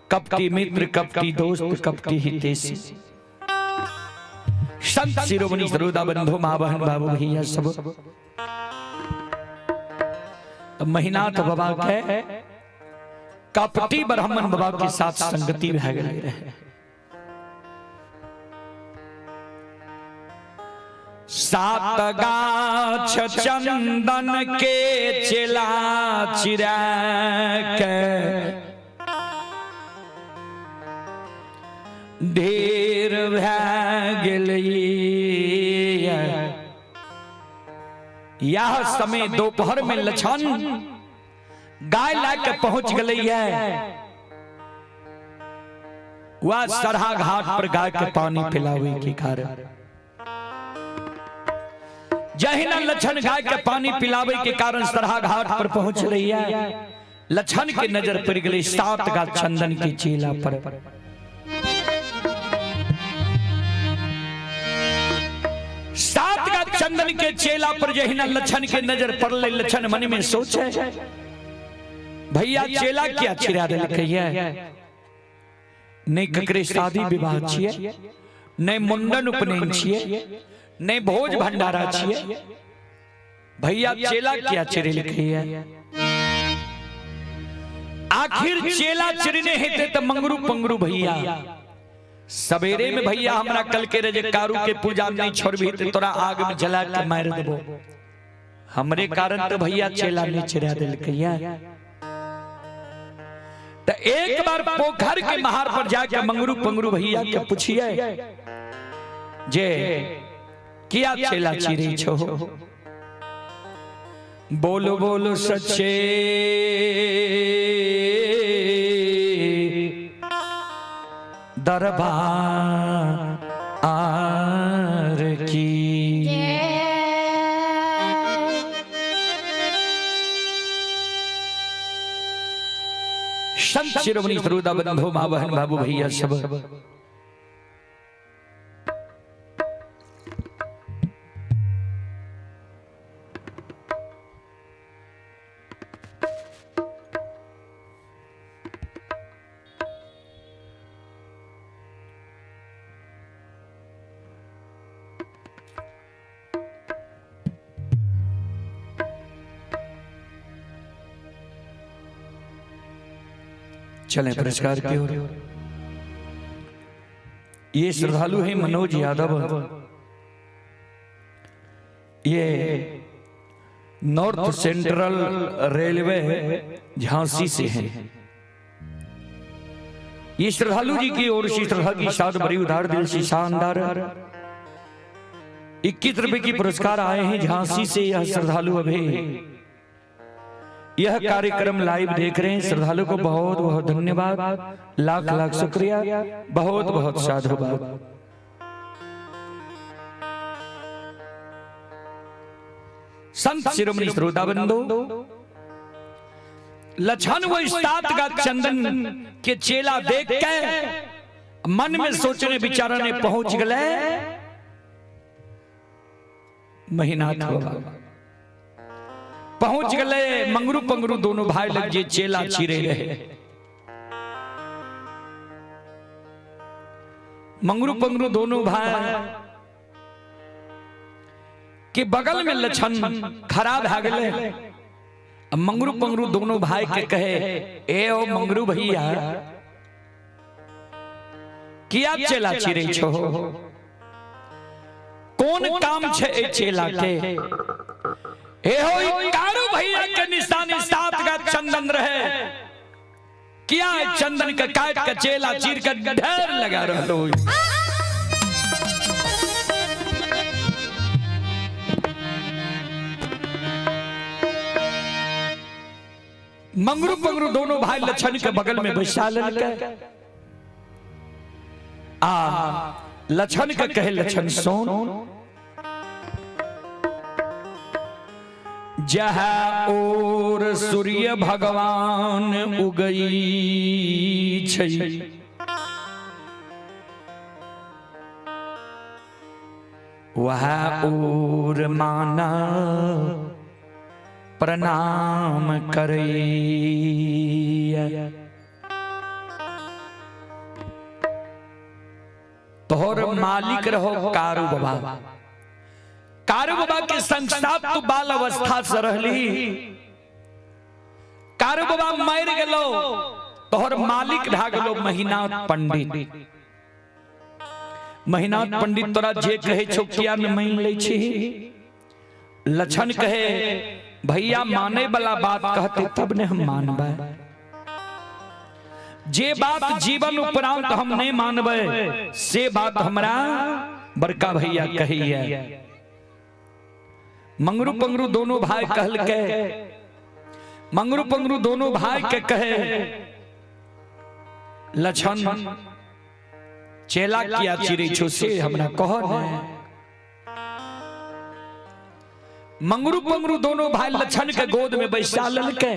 कपटी मित्र, कपटी दोस्त, कपटी हितेशी। संत शिरोमणि सरोदा बंधु माँ बहन बाबू भैया सब महिनाथ बाबा के कपटी ब्राह्मण बाबा के साथ संगति भए गेल रहे। सात गाछ चंदन के चेला चिरा के ढेर भए गेलै। यह समय दोपहर में लछन गाय ला के पहुंच गई है। वह सरहा घाट पर गाय के पानी पिलावे के कारण जहिना लछन गाय के पानी पिलावे के कारण सरहा घाट पर पहुंच रही है। लछन के नजर पड़ गई सात गाछ चंदन के चेला पर। सात गाछ चंदन के चेला पर जहिना लछन के नजर पड़ले, लछन मन में सोचे भैया चेला क्या चिरा देलकै है, नहीं ककरे शादी विवाह छियै, नहीं मुंडन उपनयन छियै, नहीं भोज भंडारा छियै, भैया चेला क्या चिरेलकै है। आखिर चेला चिरने हेते त मंगरू पंगरू भैया सवेरे में भैया हमरा कल के रे कारू के पूजा नहीं छोड़बी त तोरा आग में जला के मार देबो, हमरे कारण तो भैया चेला नहीं चिरा देलकै है। तो एक बार पोखर के महार पर जाके मंगरू पंगरू भैया के पूछिए जे किया चेला चिरे छो, बोलो बोलो सच्चे दरबार की। संत शिरोमणि सरोदा बंधु माँ बहन बाबू भैया सब चलें पुरस्कार की ओर। ये श्रद्धालु हैं मनोज यादव, ये नॉर्थ सेंट्रल रेलवे झांसी से हैं। ये श्रद्धालु जी की ओर से श्रद्धा की साथ बड़ी उदार दिल से शानदार 21 रुपए की पुरस्कार आए हैं झांसी से। यह श्रद्धालु अभी यह कार्यक्रम लाइव देख रहे हैं। श्रद्धालु को बहुत बहुत धन्यवाद, लाख लाख शुक्रिया, बहुत बहुत साधुवाद। संत शिरोमणि श्रोता बंधु, लछन वो सात का चंदन के चेला देख के मन में सोचने विचारने पहुंच गए महिनाथ बाबा पहुंच गए। मंगरू पंगरू दोनों भाई लग जे चेला चिरे रहे। मंगरू पंगरू दोनों भाई के बगल में लछन खराब है गए। मंगरू पंगरू दोनों भाई के कहे, ए ओ मंगरू भैया किया चेला चिरे छो, कौन काम छे ए चेला के? ए हो कारू भैया के निशानी सात का चंदन रहे, किया चंदन का काट के चेला चीर के ढेर लगा रहलो। मंगरू पंगरू दोनों भाई लछन के बगल में बैसा लेलकै। आ लछन के कहे, लछन सोन जहाँ और सूर्य भगवान उगई छै वह उर माना प्रणाम करैया। तोहर मालिक रहो कारू बाबा। कारू बाबा के संसार तू बाल अवस्था से रहली। कारू बाबा मर गेलो, तोहर मालिक भा गेलो महिनाथ पंडित। महिनाथ पंडित तोरा जे कहे छौ किया न मान लै छी। लक्षण कहे भैया माने वाला बात कहते तब ने हम मानबै। जे बात जीवन उपरांत हम नहीं मानबै से बात हमरा बड़का भैया कहिए। मंगरू पंगरू दोनों भाई कहलके, मंगरू पंगरू दोनों भाई के कहे लक्षण चेला किया चिरै छो से हमरा कह ने। मंगरू पंगरू दोनों भाई लक्षण के गोद में बैसा ललके।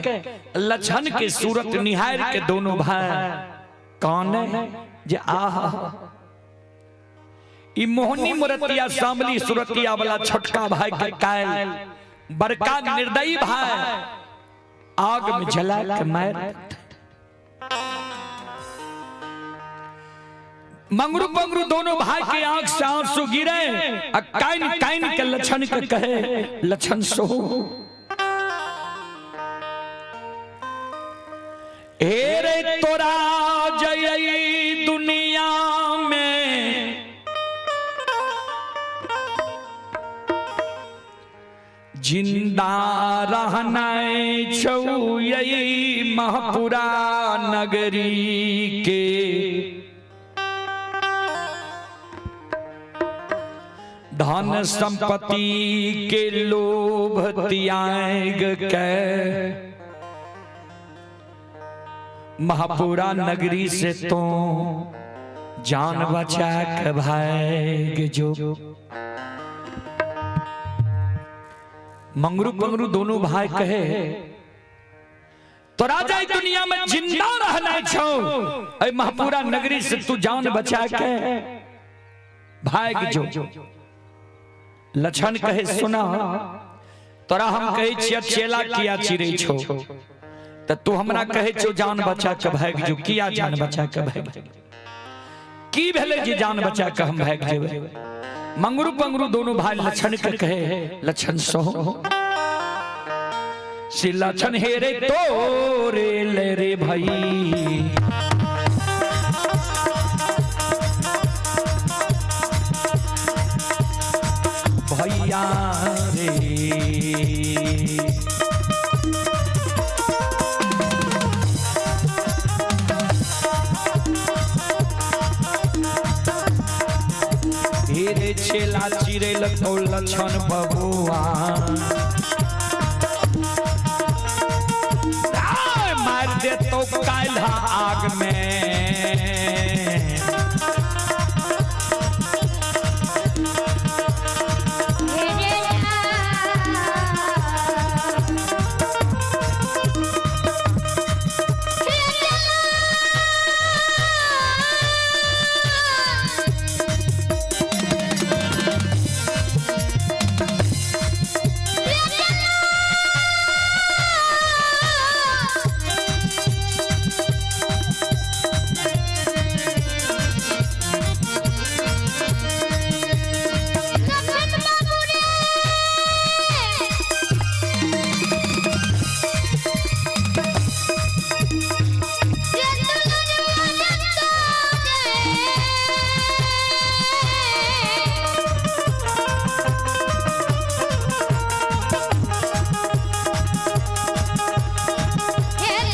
लक्षण के सूरत निहार के दोनों भाई काने जे आहा ई मोहनी मुरतिया सामली सुरतिया वाला छोटका भाई के कायल बड़का निर्दयी भाई आग में जला के मार। मंगरू पंगरू दोनों भाई के आंख से आंसू गिरे आ काइन काइन के लक्षण के कहे लक्षण सो हे रे तोरा जय दुनिया में जिंदा रहना छौ यही महपुरा नगरी के धन संपत्ति के लोभ त्याग के महापुरा नगरी से तो जान बचा के भाग जो। मंगरू पंगरू दोनों भाई कहे तो राजा दुनिया में जिंदा रहना छो ऐ महापुरा नगरी से तू जान बचा के भाग जो। लक्षण कहे सुना तोरा हम कहे छियै चेला किया चिरै छो त तू हमरा कहे छो जान बचा के भाग जो। किया जान बचा के भाग की भेलै जे जान बचा के हम भाग जेबै। मंगरू पंगरू दोनों भाई लक्षण के कहे लक्षण सो श्री लक्षण हे रे तोरे ले रे भाई भैया रे। हेरे चेला चिरे लगो लक्षण बबुआ मार दे तो काल्हा आग में। Hey,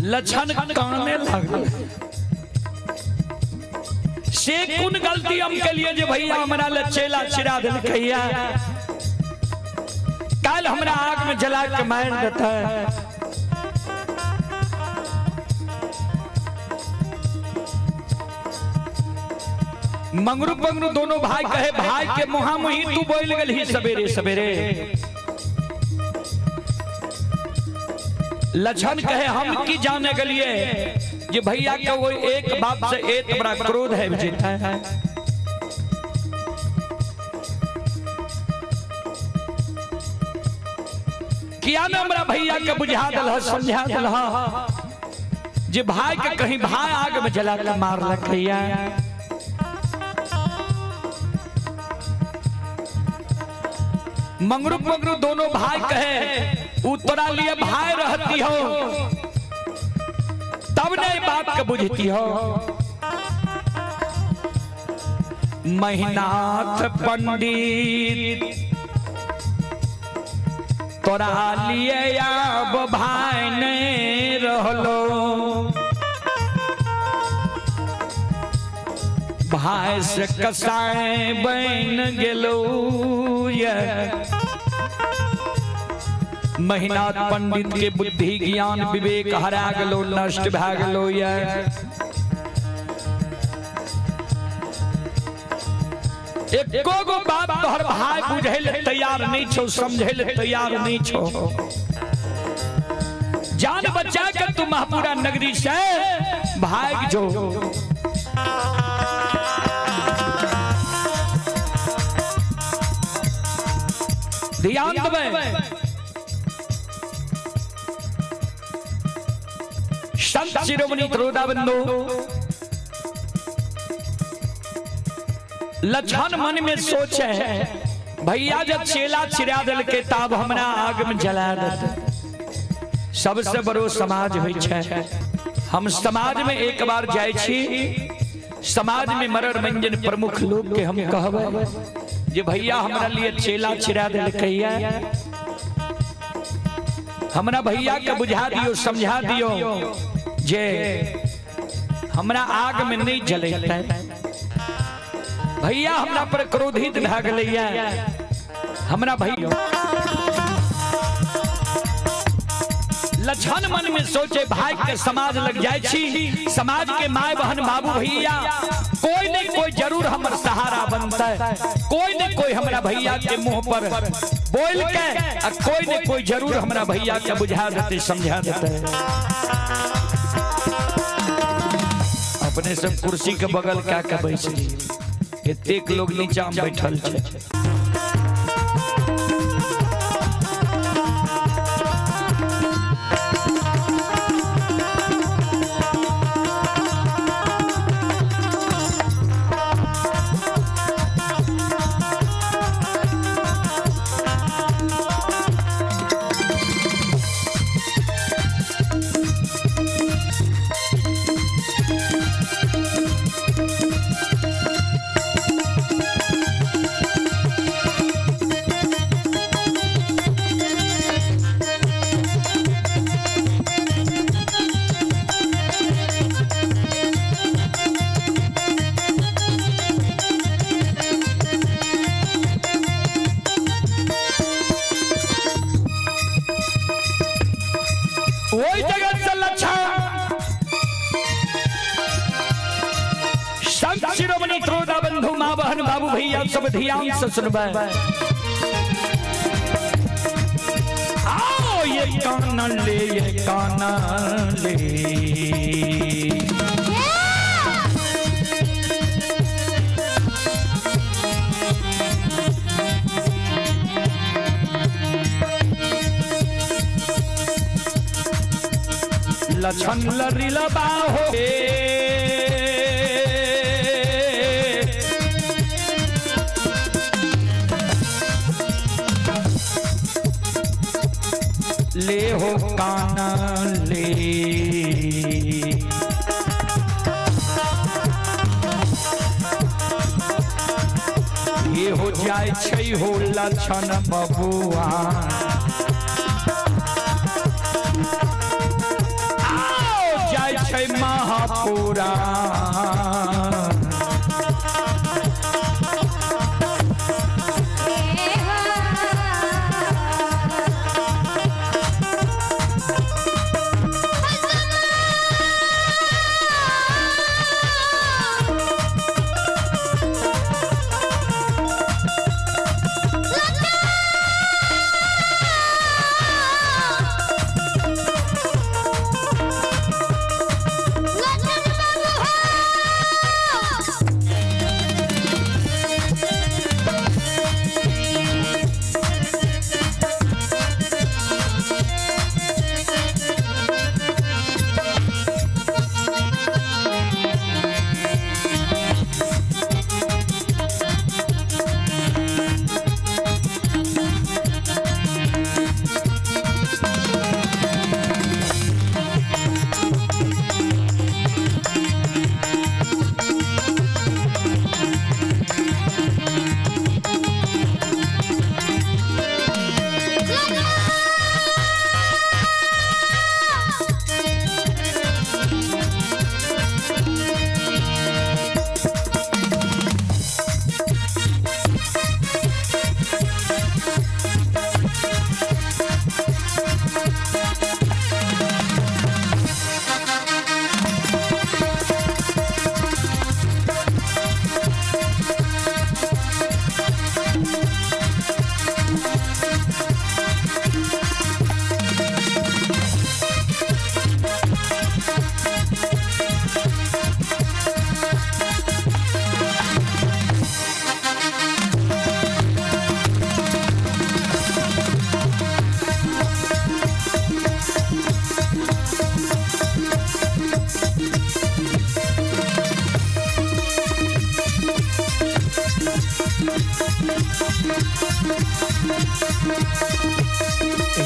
लक्षण काने लागल। से कोन गलती हम के लिए जे भैया हमरा ले चेला चिरा देलकैया, काल हमरा आग में जला के मार देता है। मंगरू पंगरू दोनों भाई कहे भाई के मुहा मुही तू बोल गल ही सवेरे सवेरे। लक्षण कहे हम की जाने गलिए जे भैया के वो एक बाप से एक बड़ा क्रोध है जीता है। किया ना हमरा भैया के बुझा दल ह, समझा दल ह जे भाई के कहीं भाई आग में जला के मार लखैया। मंगरू पंगरू दोनों भाई कहे उतरा लिए भाई रहती हो तब नहीं बात के बुझती हो। महिनाथ पंडित तोरा लिए अब भाई नहीं रहलो, भाई से कसाय बन गेलो। ये महिनाथ पंडित के बुद्धि ज्ञान विवेक हरा गलो, नष्ट भा गलो। ये एको गो बात तोहर भाई बुझे ले तैयार नहीं छो, समझे ले तैयार नहीं छो। जान बचा के तू महापुरा नगरी से भाग जो। ध्यान देबै, संत शिरोमणि त्रोदा बंधु लक्षण मन में सोचे भैया जब चेला चिरा दिल के तब हमरा आग में जला देते। सबसे बड़ो समाज होइ छै, हम समाज में एक बार जाय छी, समाज में मरर मंजन प्रमुख लोग के हम कहबै जे भैया हमरा लिए चेला चिरा दिलकैया, हमरा भैया के बुझा दियो, समझा दियो जे हमरा आग में नहीं जलेतै। भैया हमरा पर क्रोधित भए गेलैया, हमरा भैया लक्षण मन में सोचे भाई के समाज लग जाय छी, समाज के my बहन बाबू भैया कोई न कोई जरूर हमर सहारा बनता है, कोई न कोई हमरा भैया के मुंह पर बोल के आ कोई न कोई जरूर हमरा भैया के बुझा देते, समझा देते। अपने सब कुर्सी के बगल क्या के बैस एतेक लोग नीचा में बैठल छै। वही जगह से लक्षण संत शिरोमणि त्रोदा बंधु माँ बहन बाबू भैया सब ध्यान से सुनबै। आओ ये कान ले, ये कान ले, लक्षण लरिला बाहो ले हो काना ले। ये हो जाए छै हो लक्षण बबुआ। छै महापुराण।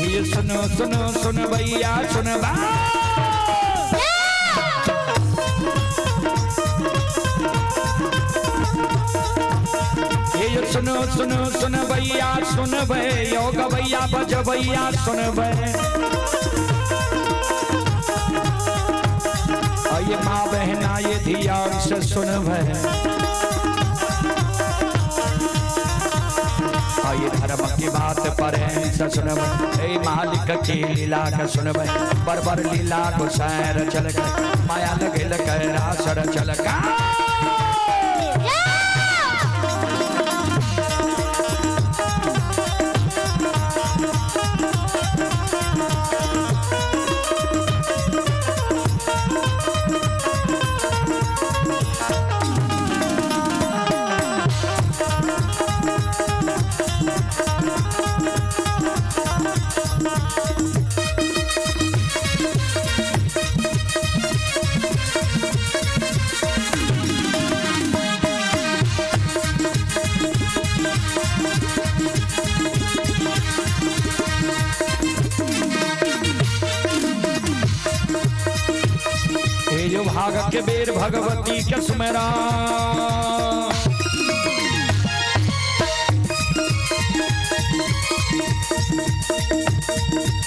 ये सुनो सुनो सुन भैया सुन बा। ये सुनो सुनो सुन भैया सुन भे योग भैया बज भैया सुन भे। ये माँ बहना ये धियान से सुन भे। ये धर्म की बात पर सुनब ए मालिक की लीला का सुनब बरबर लीला को सैर चल गए माया लगे कैरासर चल गा। जो भाग के बेर भगवती के सुमेरा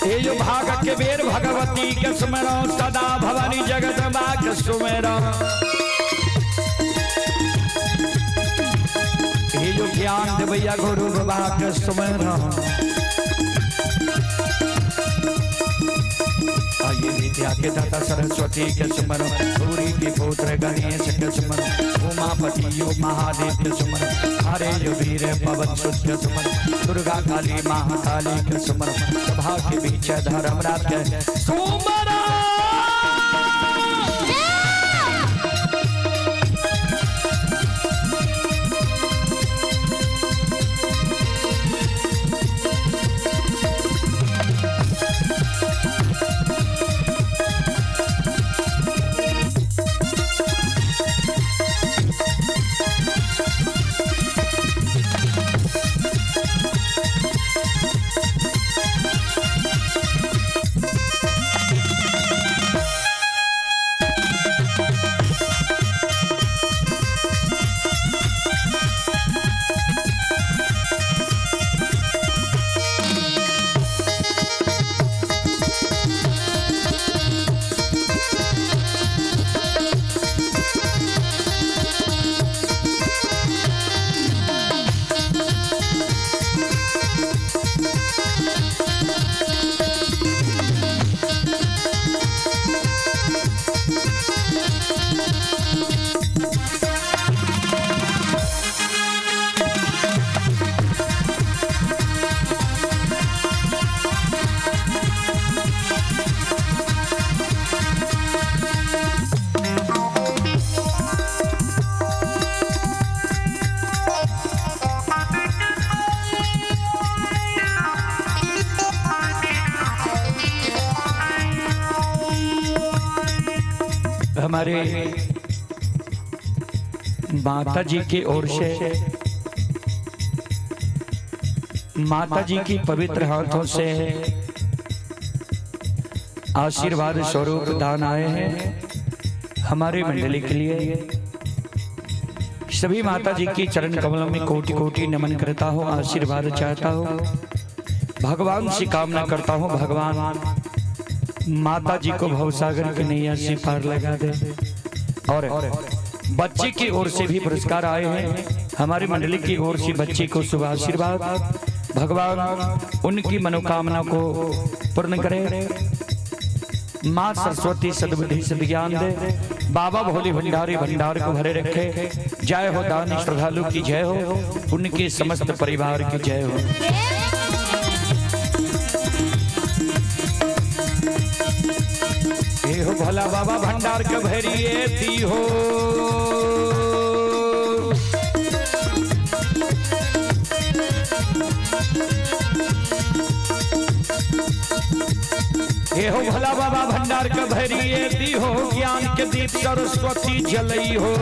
हे जो भाग के बेर भगवती के सुमेरा सदा भवानी जगदम्बा के सुमेरा। हे जो ज्ञान देवैया गुरु बाबा के सुमेरा। ये विद्या के दाता सरस्वती के सुमरो गौरी के पुत्र गणेश के सुमरो उमापति यो महादेव के सुमरो हरे जो वीर पवन सुत के सुमरो दुर्गा काली महाकाली के सुमरो सभा के बीच धर्मराज के सुमरो। हमारे माता जी की ओर से माता जी की पवित्र हाथों से आशीर्वाद स्वरूप दान आए हैं हमारे मंडली के लिए। सभी माता जी की चरण कमलों में कोटि कोटि नमन करता हूँ, आशीर्वाद चाहता हूँ, भगवान से कामना करता हूँ, भगवान माता जी को भवसागर की नैया से पार लगा दे। और बच्चे की ओर से भी पुरस्कार आए हैं हमारी मंडली की ओर से बच्चे को शुभ आशीर्वाद, भगवान उनकी मनोकामना को पूर्ण करे। माँ सरस्वती सद्बुद्धि सद्ज्ञान दे, बाबा भोले भंडारी भंडार को भरे रखे। जय हो दानी श्रद्धालु की जय हो, उनके समस्त परिवार की जय हो। हे हो भोला बाबा भंडार के भरिए दी हो। हे हो भोला बाबा भंडार के भरिए दी हो, ज्ञान के दीप सरस्वती जलई हो।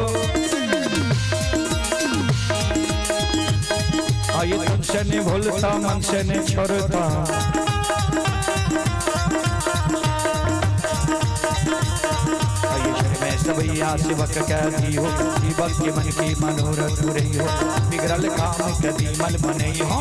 आये तुमसे ने भूलता मन से ने छोड़ता, सबैया सेवक कह दी हो, जीवक के मन की मनोरथ रही हो, बिगड़ल काम कदी मल मनई हो।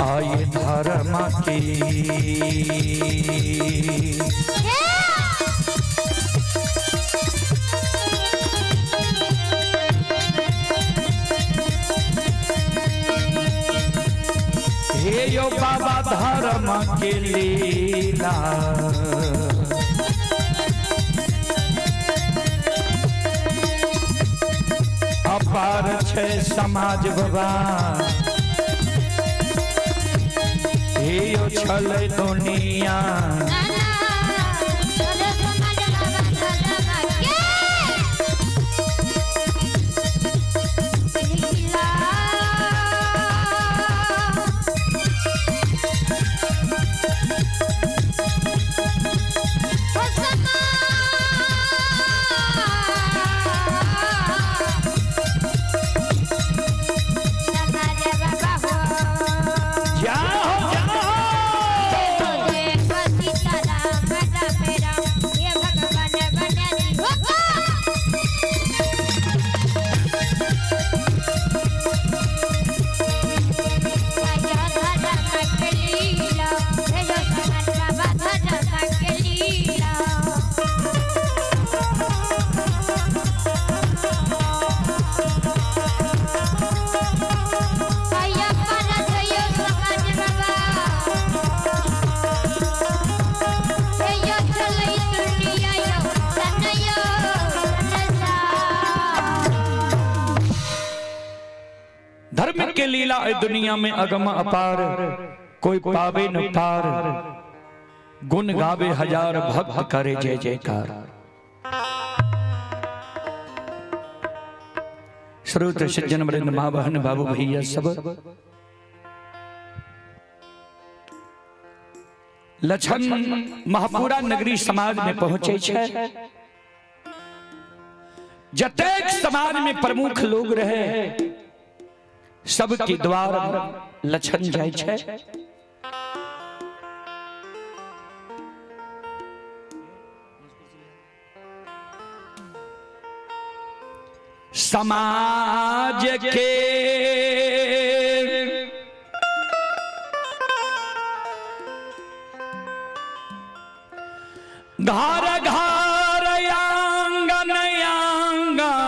आये धर्म की हे यो बाबा धर्म के लीला, अपार छे समाज बाबा, हे यो छल दुनिया। जाओ जाओ। धर्म के लीला है दुनिया में अगम अपार, कोई पावे न पार, गुण गावे हजार भक्त करे जय जयकार। श्रोत सज्जन वृंद माँ बहन बाबू भैया सब, लछन महापुरा नगरी समाज में पहुंचे छे। जतेक समाज में प्रमुख लोग रहे सबके द्वार लछन जाइ छै। समाज के घर घर आंगन आंगन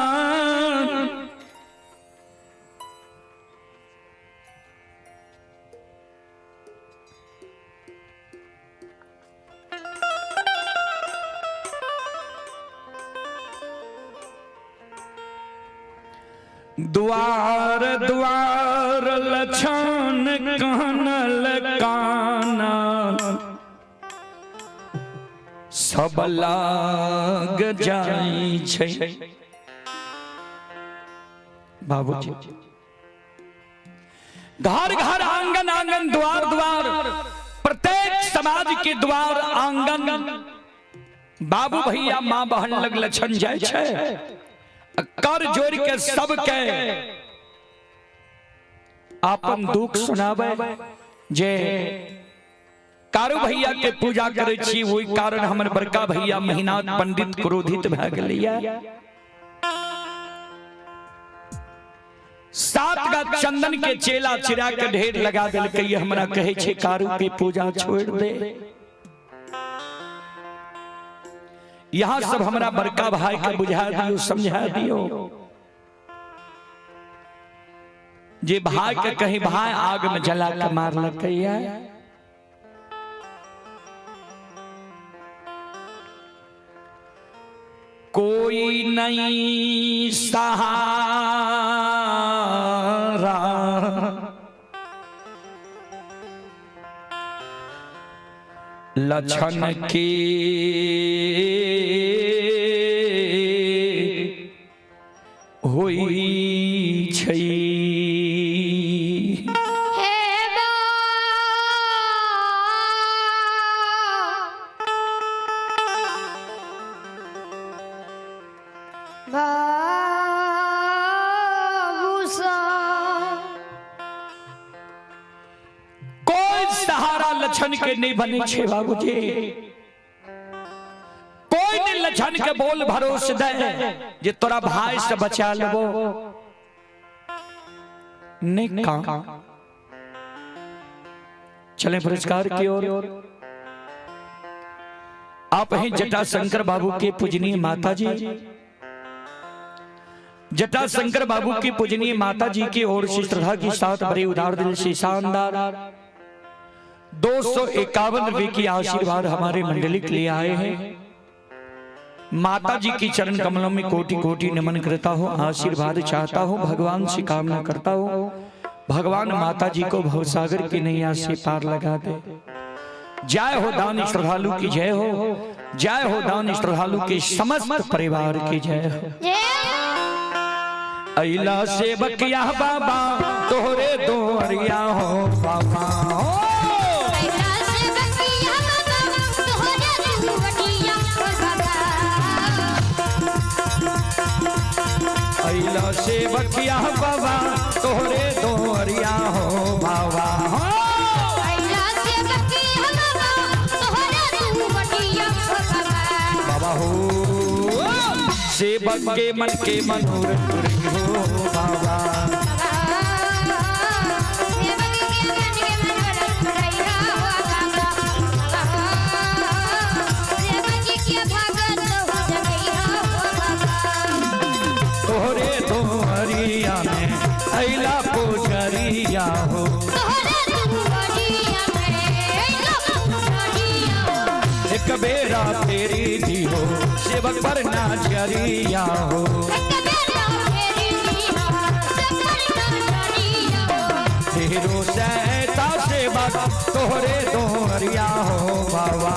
द्वार द्वार लछन कानल काना सब लाग जाइ छै। बाबूजी घर घर आंगन आंगन द्वार द्वार प्रत्येक समाज के द्वार आंगन बाबू भैया माँ बहन लग लछन जाइ छै। कर जोड़ के सबके आपन दुख सुनावे जे कारू भैया के पूजा करे छी, ओहि कारण हमर बड़का भैया महिनाथ पंडित क्रोधित भए गेलैया। 7 गा चंदन के चेला चिरा के ढेर लगा देलकै। हमरा कहै छै कारू के पूजा छोड़ दे। यहाँ सब हमरा बड़का भाई के बुझा दियो, समझा दियो जे भाई के कहीं भाई आग में जला के मारलकैया। कोई नहीं सहारा लछन के होई छै। कोई सहारा लछन के नहीं बने छे बाबूजी। कोई नहीं लछन के बोल भरोस दे जे तोरा भाई से बचा लेबो नहीं काम। चले पुरस्कार की ओर। आप हैं जटाशंकर बाबू के पूजनीय माता जी। जटाशंकर बाबू की पूजनीय माता जी की ओर से श्रद्धा के साथ बड़े उदार दिल से शानदार 251 रुपए की आशीर्वाद हमारे मंडली के लिए आए हैं। माता जी की चरण कमलों में कोटि कोटि नमन करता हूँ, आशीर्वाद चाहता हूँ, भगवान से कामना करता हूँ भगवान माता जी को भवसागर की नैया से पार लगा दे। जय हो दान श्रद्धालु की जय हो, जय हो दान श्रद्धालु के समस्त परिवार की जय हो। अइला सेवकिया बाबा तोहरे दोहरिया हो बाबा हो। अइला सेवकिया बाबा तोहरे दोहरिया हो बाबा हो। बाबा हो सेवक के मन के मनोरथ हो बाबा। तोहरे दोहरिया में अइला पुजरिया हो। एक बेरा तेरी दी हो सेवक पर नाचरिया हो। तेरो सैता सेवक तोहरे दोहरिया हो बाबा।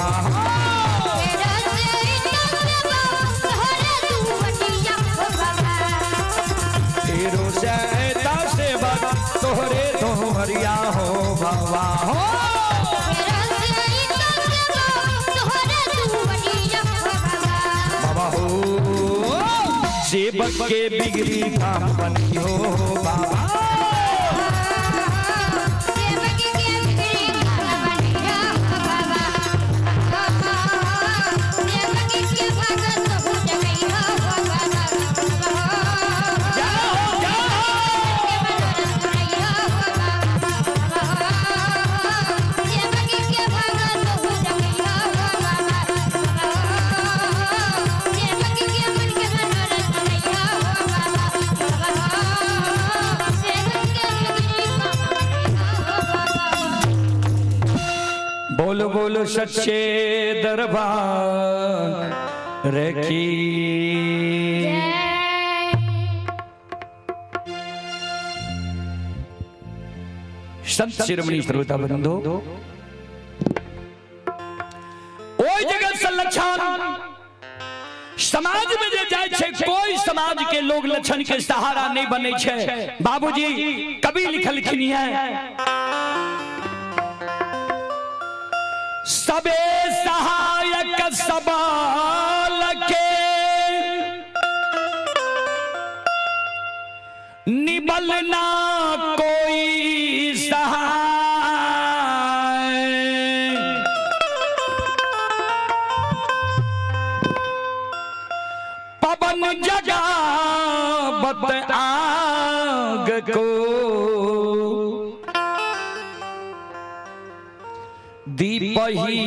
तेरो सैता सेवक तोहरे दोहरिया हो बाबा हो। बाबा हो सेवक के बिगड़ी काम बनी हो बाबा। बोलो बोलो सच्चे दरबार की। संत शिरोमणि श्रोता बंधु, ओहि जगह से लक्षण समाज में जे जाय छै, कोई समाज के लोग लक्षण के सहारा नहीं बने छै। बाबूजी कवि लिखलखिन है, सबे सहायक सबल के निबल ना कोई सहाय, पवन जगावत आग को दीप ही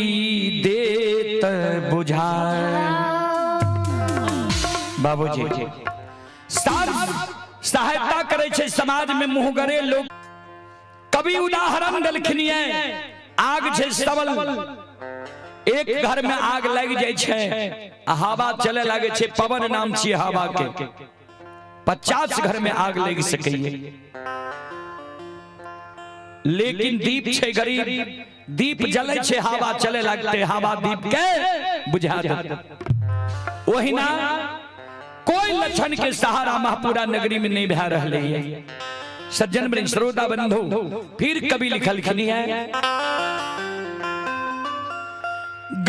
देत बुझाए। बाबूजी सहायता करे छै समाज में मुंहगरे लोग। कभी उदाहरण देलखिन ये, आग छै सबल, एक घर में आग लग जाय छै आ हवा चले लागे छै, पवन नाम छियै हवा के, 50 घर में आग लग सकैए, लेकिन दीप छै गरीब, दीप जले छै, हवा चले लगते, हवा दीप के बुझा देते। ओहिना कोई लक्षण के सहारा महपुरा नगरी में नहीं भै रहले है। सज्जन वृंद श्रोता बंधु, फिर कवि लिखलखिन है,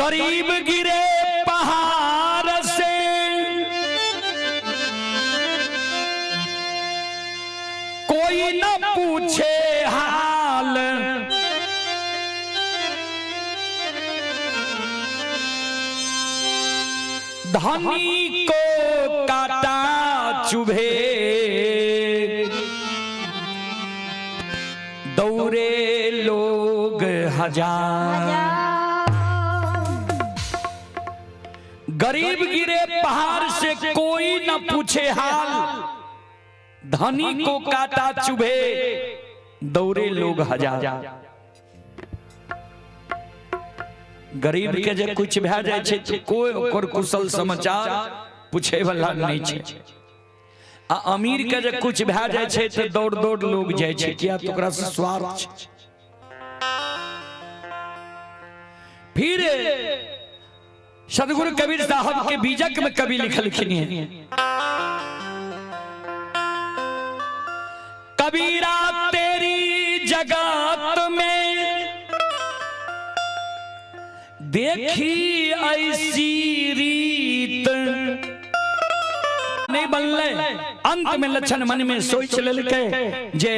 गरीब गिरे पहाड़ से कोई न पूछे हाल, धनी को काटा चुभे दौड़े लोग हजार। गरीब गिरे पहाड़ से कोई न पूछे हाल, धनी को काटा चुभे दौड़े लोग हजार। गरीब के जे कुछ भए जाय छै तो कोई ओकर कुशल समाचार पूछे वाला नहीं छै, आ अमीर के जे कुछ भए जाय छै तो दौड़ दौड़ लोग जाय छै, किया तो ओकरा से स्वार्थ छै। फिर सदगुरु कबीर साहब के बीजक में कवि लिखलखिन है, कबीरा तेरी जगत में देखी ऐसी रीत नहीं बनले। अंत में लक्षण मन में सोच लेलकै जे